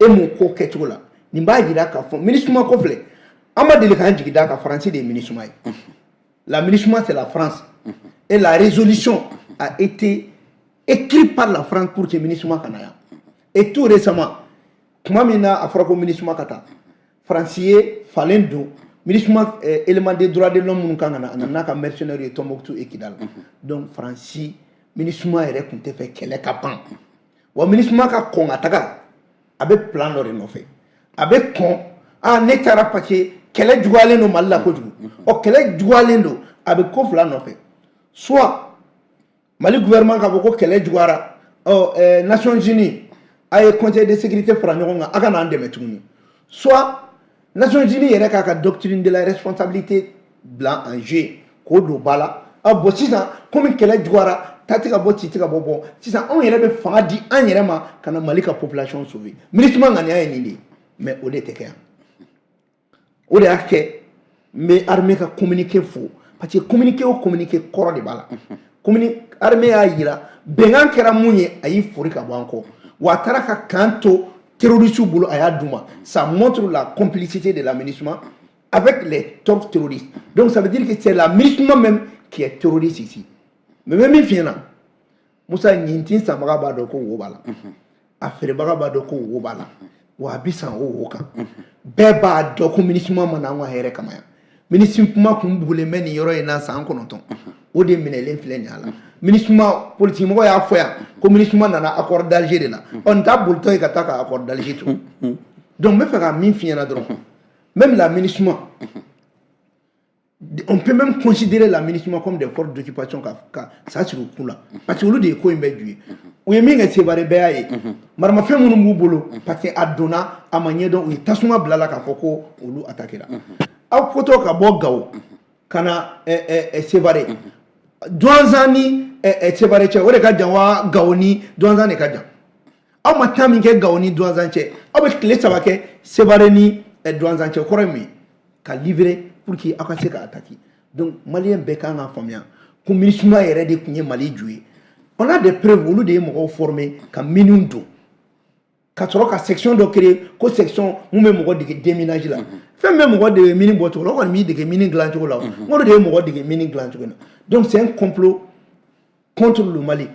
e m'o ko kɛcogo la. Nin b'a jira k'a fɔ MINUSMA ko filɛ, an ma deli k'an jigi d'a kan. Faransi de ye MINUSMA ye. La MINUSMA, c'est la France, et la résolution a été écrite par la France pour que MINUSMA ka na yan. Et tout récemment, tuma min na a fɔra ko MINUSMA ka taa, Faransi ye falen don MINUSMA élément des droits de l'homme minnu kan ka na, a nana n'a ka mercenaires ye Tombouctou et Kidal. Donc Faransi, MINUSMA yɛrɛ tun tɛ fɛ kɛlɛ ka ban wa. MINUSMA ka kɔn ka taga, a bɛ plan dɔ de nɔfɛ. A bɛ kɔn, ah, ne taara parce que kɛlɛ juguyalen don Mali la kojugu. Ɔ, kɛlɛ juguyalen don, a bɛ ko fila nɔfɛ: soit Mali gouvernement k'a fɔ ko kɛlɛ juguyara, ɔ Nations Unies, a ye Conseil de sécurité fara ɲɔgɔn kan, a ka n'an dɛmɛ tuguni, soit Nations Unies yɛrɛ k'a ka doctrine de la responsabilité bila en jeu k'o don ba la. Ah bon, sisan komi kɛlɛ juguyara, ta tɛ ka bɔ, ci tɛ ka bɔ, bɔn sisan anw yɛrɛ bɛ fanga di an yɛrɛ ma ka na Mali ka population sauver. MINUSMA ŋaniya ye nin de ye, mais o de tɛ kɛ yan. O de y'a kɛ n bɛ armée ka communiqué fo, parce que communiqué o communiqué, kɔrɔ de b'a la. Armée y'a yira bɛnkan kɛra mun ye, a y'i fori ka bɔ an kɔ wa, a taara ka camp to terroristes bolo, a y'a d'u ma. Ça montre la complicité de la MINUSMA avec les top terroristes. Donc ça veut dire que c'est la MINUSMA même qui est terroriste ici. Mais bɛ min f'i ɲɛna, Musa, ɲintin sanbaga b'a dɔn ko wo b'a la, a feerebaga b'a dɔn ko wo b'a la, wa a bɛ san o wo kan. Bɛɛ b'a dɔn ko MINUSMA ma na an ka hɛrɛ kama yan. MINUSMA kun bugulen bɛ nin yɔrɔ in na san 9, o de minɛlen filɛ nin ye a la. MINUSMA politique mɔgɔ y'a fɔ yan ko MINUSMA nana accord d'Alger de la. Ɔ, n t'a bolitɔ ye ka taa ka accord d'Alger to. Donc n bɛ fɛ ka min f'i ɲɛna dɔrɔn, même la MINUSMA, on peut même considérer la MINUSMA comme des forces d'occupation ka sa sigi u kun la, parce que olu de ye ko in bɛɛ ju ye. U ye min kɛ Sevare, bɛɛ y'a ye. Maramafɛn minnu b'u bolo, parce que a donna a ma ɲɛdɔn, u ye tasuma bila la k'a fɔ ko olu attaquera. Aw kotɔ ka bɔ Gawo ka na Sevare, Duwanzan ni Sevare cɛ, o de ka jan wa? Gawo ni Duwanzan de ka jan. Aw ma temps min kɛ Gawo ni Duwanzan cɛ, aw bɛ tile 3 kɛ Sevare ni Duwanzan cɛ. Kɔrɔ ye mun ye? Ka livrer pour que aw ka se ka attaquer. Donc maliyɛn bɛɛ kan ka faamuya ko MINUSMA yɛrɛ de tun ye Mali ju ye. On a des preuves. Olu de ye mɔgɔw former ka mine don, ka sɔrɔ ka section dɔ créer ko section mun bɛ mɔgɔ dege déminage la. Fɛn bɛ mɔgɔ dege mine bɔcogo la, o kɔni b'i dege mine dilan cogo la, o de ye mɔgɔ dege mine dilan cogo la. Donc c'est un complot contre le Mali.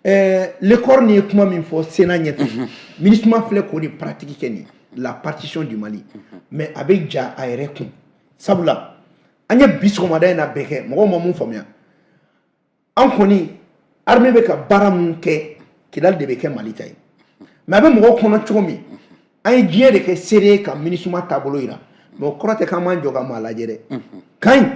Lecornu ye kuma min fɔ Sénat ɲɛfɛ, MINUSMA filɛ k'o de pratique kɛ nin la partition du Mali, mais a bɛ ja a yɛrɛ kun, sabula an ye bi sɔgɔmada in na bɛɛ kɛ, mɔgɔw ma mun faamuya. An kɔni armée bɛ ka baara mun kɛ, Kidali de bɛ kɛ Mali ta ye, mais a bɛ mɔgɔw kɔnɔ cogo min, an ye diɲɛ de kɛ seere ye ka MINUSMA taabolo yira, mais o kɔrɔ tɛ k'an m'an jɔ ka maa lajɛ dɛ. Kan ɲi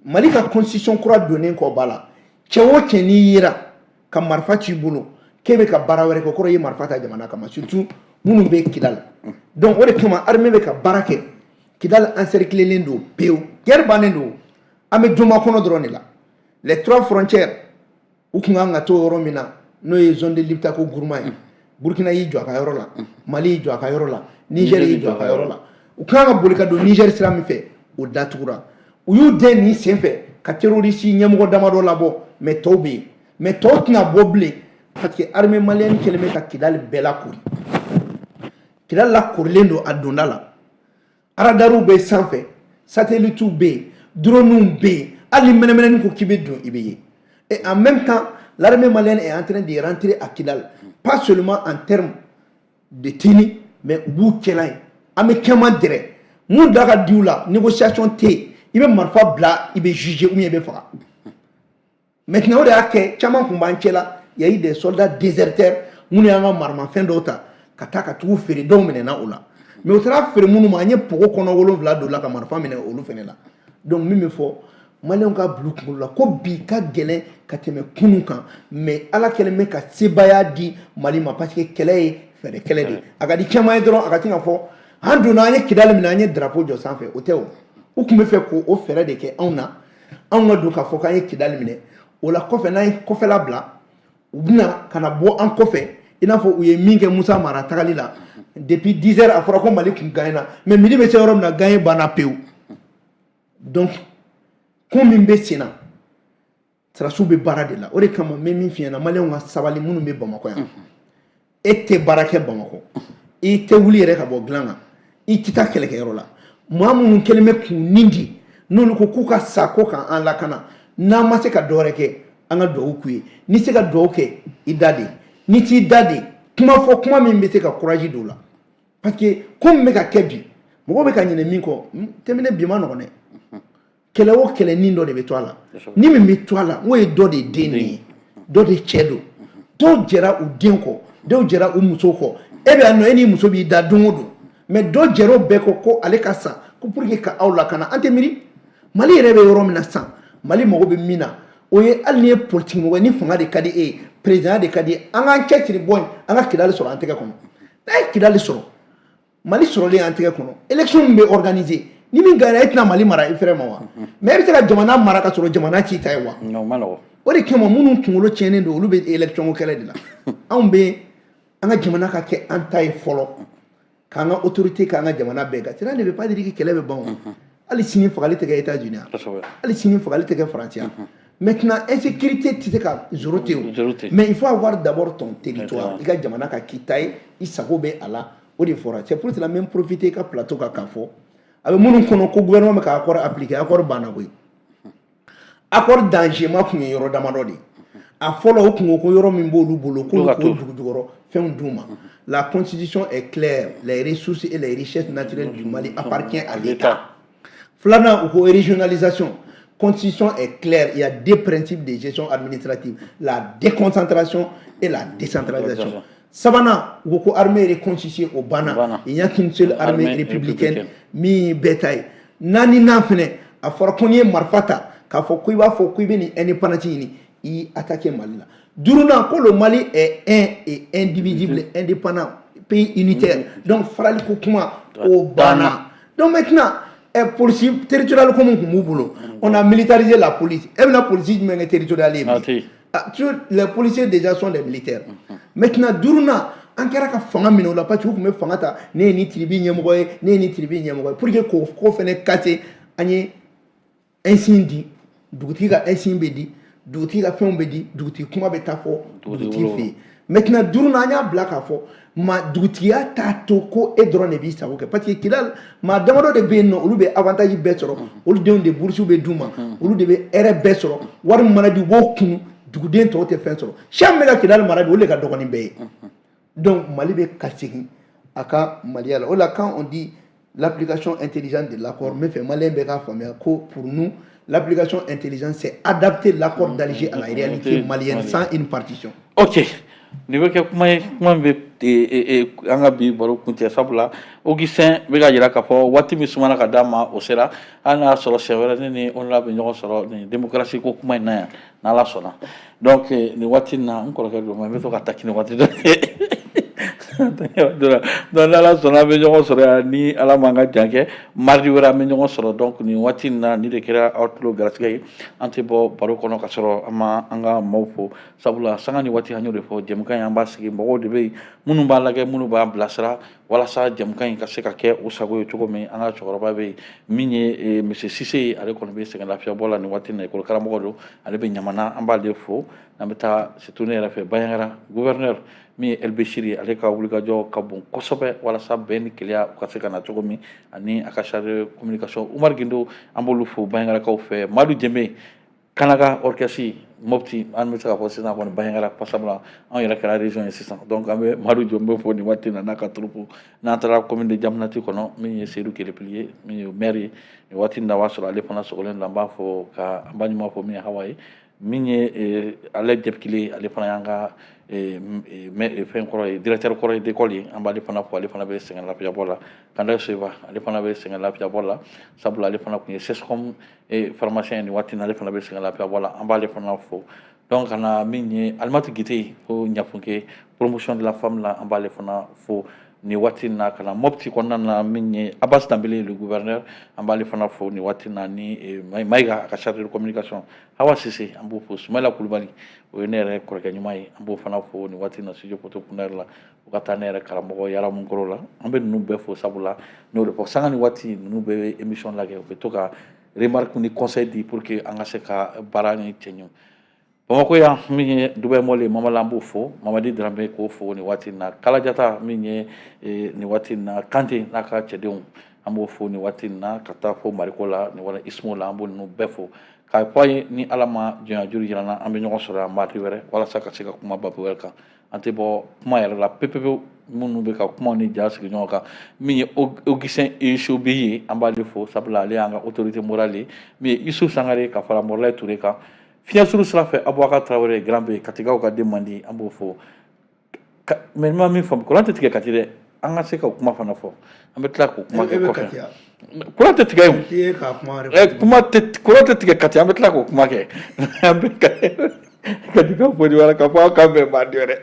Mali ka constitution kura donnen kɔ ba la, cɛ o cɛ n'i yera ka marifa t'i bolo k'e bɛ ka baara wɛrɛ kɛ, o kɔrɔ i ye marifa ta jamana kama, surtout minnu bɛ Kidali. Donc o de kama armée bɛ ka baara kɛ, Kidali encerclélen don pewu, guerre bannen don, an bɛ donba kɔnɔ dɔrɔn de la. Les trois frontières, u tun kan ka to yɔrɔ min na, n'o ye zone de Liptako Gourma ye, Burkina y'i jɔ a ka yɔrɔ la, Mali y'i jɔ a ka yɔrɔ la, Niger y'i jɔ a ka yɔrɔ la. U kan ka boli ka don Niger sira min fɛ, o datugura. U y'u den nin sen fɛ ka terroriste ɲɛmɔgɔ damadɔ labɔ, mais tɔw bɛ yen, mais tɔw tɛna bɔ bilen, parce que armée malienne kɛlen bɛ ka Kidali bɛɛ lakori. Kidali lakorilen don a donda la, radarw bɛ sanfɛ, satellitew bɛ yen, drones bɛ yen, hali ni mɛnɛmɛnɛni ko k'i bɛ don, i bɛ ye. Et en même temps, l'armée malienne est en train de rentrer à Kidal, pas seulement en termes de tenue, mais u b'u cɛla yen. An bɛ caman dɛrɛ mun da ka di u la, négociation tɛ yen, i bɛ marifa bila, i bɛ juger ou bien i bɛ faga. Maintenant, o de y'a kɛ caman tun b'an cɛ la, il y a eu des soldats déserteurs minnu y'an ka maramafɛn dɔw ta ka taa ka tugu feere, dɔw minɛna o la, mais u taara feere minnu ma, an ye pogo kɔnɔ 7 don la ka marifa minɛ olu fɛnɛ la. Donc min bɛ fɔ maliyɛnw ka bila u kunkolo la ko bi ka gɛlɛn ka tɛmɛ kunun kan, mais Ala kɛlen bɛ ka sebaaya di Mali ma, parce que kɛlɛ ye fɛɛrɛ kɛlɛ de ye. A ka di caman ye dɔrɔn a ka sin ka fɔ an donna, an ye Kidali minɛ, an ye drapeau jɔ sanfɛ, o tɛ. O u tun bɛ fɛ k'o fɛɛrɛ de kɛ anw na, anw ka don k'a fɔ k'an ye Kidali minɛ. O la kɔfɛ, n'an ye kɔfɛla bila, u bɛna ka na bɔ an kɔfɛ, i n'a fɔ u ye min kɛ Musa Mara tagali la. Depuis 10 heures, a fɔra ko Mali tun gagné na, mais midi bɛ se yɔrɔ min na, gagné banna pewu. Donc ko min bɛ sen na, sɔrɔdasiw bɛ baara de la. O de kama n bɛ min f'i ɲɛna, maliyɛnw ka sabali. Minnu bɛ Bamakɔ yan, e tɛ baara kɛ Bamakɔ, i tɛ wuli yɛrɛ ka bɔ dilan kan, i tɛ taa kɛlɛkɛyɔrɔ la. Maa minnu kɛlen bɛ k'u nin di, n'olu ko k'u ka sa ko k'an lakana, n'an ma se ka dɔ wɛrɛ kɛ, an ka dugawu k'u ye. N'i se ka dugawu kɛ, i da de, n'i t'i da de, kuma fɔ, kuma min bɛ se ka courage don o la, parce que ko min bɛ ka kɛ bi, mɔgɔw bɛ ka ɲinɛ min kɔ tɛmɛnen bi ma nɔgɔn dɛ. Kɛlɛ o kɛlɛ, nin dɔ de bɛ to a la, ni min bɛ to a la, n ko ye dɔ de den nin ye, dɔ de cɛ don, dɔw jɛra u den kɔ, dɔw jɛra u muso kɔ. E bɛ yan nɔ, e ni muso b'i da don o don, mais dɔ jɛra o bɛɛ kɔ ko ale ka sa ko pour que ka aw lakana. An tɛ miiri Mali yɛrɛ bɛ yɔrɔ min na sisan, Mali mago bɛ min na, o ye hali ni ye politique mɔgɔ ye, ni fanga de ka di e ye, président de ka di ye, an k'an cɛsiri bɔ yen, an ka Kidali sɔrɔ an tɛgɛ kɔnɔ. N'a ye Kidali sɔrɔ, Mali sɔrɔlen an tɛgɛ kɔnɔ, élection min bɛ organiser, ni min gagnera, e tɛna Mali mara i fɛrɛ ma wa? Mais e bɛ se ka jamana mara ka sɔrɔ jamana ci ta ye wa? Non, o ma nɔgɔn. O de kama minnu kunkolo tiɲɛnen don, olu bɛ élection ko kɛlɛ de la. Anw bɛ an ka jamana ka kɛ an ta ye fɔlɔ, k'an ka autorité, k'an ka jamana bɛɛ kan. Cela ne veut pas dire que kɛlɛ bɛ ban o. Hali sini fagali tɛ kɛ États-Unis yan, hali sini fagali tɛ kɛ France yan. Maintenant, insécurité tɛ se ka zéro tɛ o. Zéro tɛ. Mais il faut avoir d'abord ton territoire, i ka jamana ka k'i ta ye, i sago bɛ a la. O de fɔra. C'est pour cela même profiter i ka plateau kan k'a fɔ a bɛ minnu kɔnɔ ko gouvernement bɛ ka accord appliquer, accord banna koyi. Accord danger ma tun ye yɔrɔ damadɔ de ye. A fɔlɔ, o kun ko ko yɔrɔ min b'olu bolo, k'olu ka k'o to. dugu jukɔrɔ fɛnw d'u ma. La constitution est claire, les ressources et les richesses naturelles du Mali appartiennent à l'État. Filanan, u ko régionalisation. Constitution est claire, il y a deux principes de gestion administrative, la déconcentration et la décentralisation. Sabanan, u ko ko armée reconstituée, o banna. Banna. Il n'y a qu'une seule armée Armée républicaine républicaine. min bɛɛ ta ye. Naaninan fɛnɛ, a fɔra ko n'i ye marifa ta k'a fɔ ko i b'a fɔ ko i bɛ nin indépendance ɲini, i y'i attaqué Mali la. Duurunan, ko le Mali est un et indivisible, indépendant, pays unitaire. Donc farali ko kuma, o banna. Donc maintenant, police territoriale ko mun tun b'u bolo, on a militarisé la police. E bɛna police jumɛn kɛ territoriale ye bi? Ah, tɛ yen. Ah, les policiers déjà sont des militaires. Maintenant, duurunan, an kɛra ka fanga minɛ o la, parce que u tun bɛ fanga ta, ne ye ni tribu ɲɛmɔgɔ ye, ne ye ni tribu ɲɛmɔgɔ ye, pour que k'o ko fɛnɛ casser, an ye insigne di, dugutigi ka insigne bɛ di, dugutigi ka fɛnw bɛ di, dugutigi kuma bɛ taa fɔ dugutigi fɛ yen. Maintenant, duurunan, an y'a bila k'a fɔ ma dugutigiya t'a to ko e dɔrɔn de b'i sago kɛ, parce que Kidal maa damadɔ de bɛ yen nɔ, olu bɛ avantage bɛɛ sɔrɔ, olu denw de bourse bɛ d'u ma, olu de bɛ hɛrɛ bɛɛ sɔrɔ, wari min mana di, u b'o kun. Duguden tɔw tɛ fɛn sɔrɔ. Siya min bɛ ka Kidali mara bi, o de ka dɔgɔ ni bɛɛ ye. Donc Mali bɛ ka segin a ka maliya la. O la, quand on dit l'application intelligente de l'accord, n bɛ fɛ malien bɛɛ k'a faamuya ko pour nous, l'application intelligente, c'est adapter l'accord d'Alger à la réalité malienne sans une partition. Ok, nin bɛ kɛ kuma ye, kuma min bɛ an ka bi baro kuncɛ, sabula Augustin bɛ ka jira k'a fɔ waati min sumana ka d'a ma, o sera. Hali n'a y'a sɔrɔ siɲɛ wɛrɛ ne ni honorable bɛ ɲɔgɔn sɔrɔ nin démocratie ko kuma in na yan, n'Ala sɔnna. Donc nin waati in na, n kɔrɔkɛ don, mais n bɛ to ka taquiner waati dɔ. Donc n'Ala sɔnna, an bɛ ɲɔgɔn sɔrɔ yan. Ni Ala m'an ka jan kɛ, mardi wɛrɛ an bɛ ɲɔgɔn sɔrɔ. Donc nin waati in na, nin de kɛra aw tulo garisɛgɛ ye. An tɛ bɔ baro kɔnɔ ka sɔrɔ an ma an ka maaw fo, sabula sanga ni waati, an y'o de fɔ, jɛmukan in an b'a sigi, mɔgɔw de bɛ yen minnu b'a lajɛ, minnu b'an bilasira walasa jɛmukan in ka se ka kɛ u sago ye cogo min. An ka cɛkɔrɔba bɛ yen min ye monsieur Sise ye, ale kɔni bɛ sɛgɛn lafiyabɔ la nin waati in na, école karamɔgɔ don, ale bɛ Ɲamana, an b'ale fo. N'an bɛ taa surtout ne yɛrɛ fɛ Bandiagara, gouverneur min ye El Bechir ye, ale ka wulikajɔ ka bon kosɛbɛ walasa bɛn ni kelenya u ka se ka na cogo min, ani a ka chargé de communication Umar Gindo, an b'olu fo Bandiagarakaw fɛ. Madu Jɛnbe, Kanaga orchestre Mopti, an bɛ se k'a fɔ sisan kɔni Bandiagara, sabula anw yɛrɛ kɛra région ye sisan. Donc an bɛ Madu Jɛnbe fo nin waati in na n'a ka troupe. N'an taara commune de Diamanati kɔnɔ, min ye Seydou Kelepili ye, min ye maire ye nin waati in na, o b'a sɔrɔ ale fana sɔgɔlen don. An b'a fɔ ka an b'a ɲuman fɔ min ye Hawa ye, min ye ale Jɛpikile, ale fana y'an ka fɛn kɔrɔ ye, directeur kɔrɔ ye d'école ye, an b'ale fana fo, ale fana bɛ sɛgɛn lafiyabɔ la. Kanda Seba, ale fana bɛ sɛgɛn lafiyabɔ la, sabula ale fana tun ye CSCOM pharmacien ye nin waati in na, ale fana bɛ sɛgɛn lafiyabɔ la, an b'ale fana fo. Donc ka na min ye Alimatu Gite ko Ɲafunke, promotion de la femme la, an b'ale fana fo nin waati in na. Ka na Mopti kɔnɔna na, min ye Abbas Danbele, le gouverneur, an b'ale fana fo nin waati in na, ni Mayiga, a ka chargé de communication Hawa Sise, an b'o fo. Sumayila Kulubali, o ye ne yɛrɛ kɔrɔkɛ ɲuman ye, an b'o fana fo nin waati in na studio photo kunɛri la, fo ka taa ne yɛrɛ karamɔgɔ Yaramunkɔrɔ la. An bɛ ninnu bɛɛ fo, sabula n'o de fɔ, sanga ni waati ninnu bɛɛ bɛ émission lajɛ, u bɛ to ka remarque ni conseil di pour que an ka se ka baara ni cɛɲɛ. Bamakɔ yan, min ye Dubai Mall ye, Mamala, an b'o fo. Mamadi Dramé k'o fo nin waati in na. Kalajata, min ye nin waati in na Kante n'a ka cɛdenw, an b'o fo nin waati in na, ka taa fo Mariko la nin wala Ismo la, an b'o ninnu bɛɛ fo k'a fɔ a ye. Ni Ala ma jɔnya juru jira n na, an bɛ ɲɔgɔn sɔrɔ yan mardi wɛrɛ walasa ka se ka kuma babu wɛrɛ kan. An tɛ bɔ kuma yɛrɛ la pewu pewu. Minnu bɛ ka kuma ni ja sigi ɲɔgɔn kan, min ye Augustin Esobi ye, an b'ale fo, sabula ale y'an ka autorité morale ye, min ye Isu Sangare ka fara Mɔrɔlayi Ture kan. Fiɲɛsuru sira fɛ, Abubakar Tarawele grand B, Katigaw ka den man di, an b'o fo. Mais n ma min faamu, kuran tɛ tigɛ Kati dɛ, an ka se ka kuma fana fɔ, an bɛ tila k'o kuma kɛ kɔfɛ. Kuran tɛ tigɛ yen, kuma tɛ, kuran tɛ tigɛ Kati, an bɛ tila k'o kuma kɛ. An bɛ Katikaw fo wala ka fɔ aw k'an bɛn mardi wɛrɛ.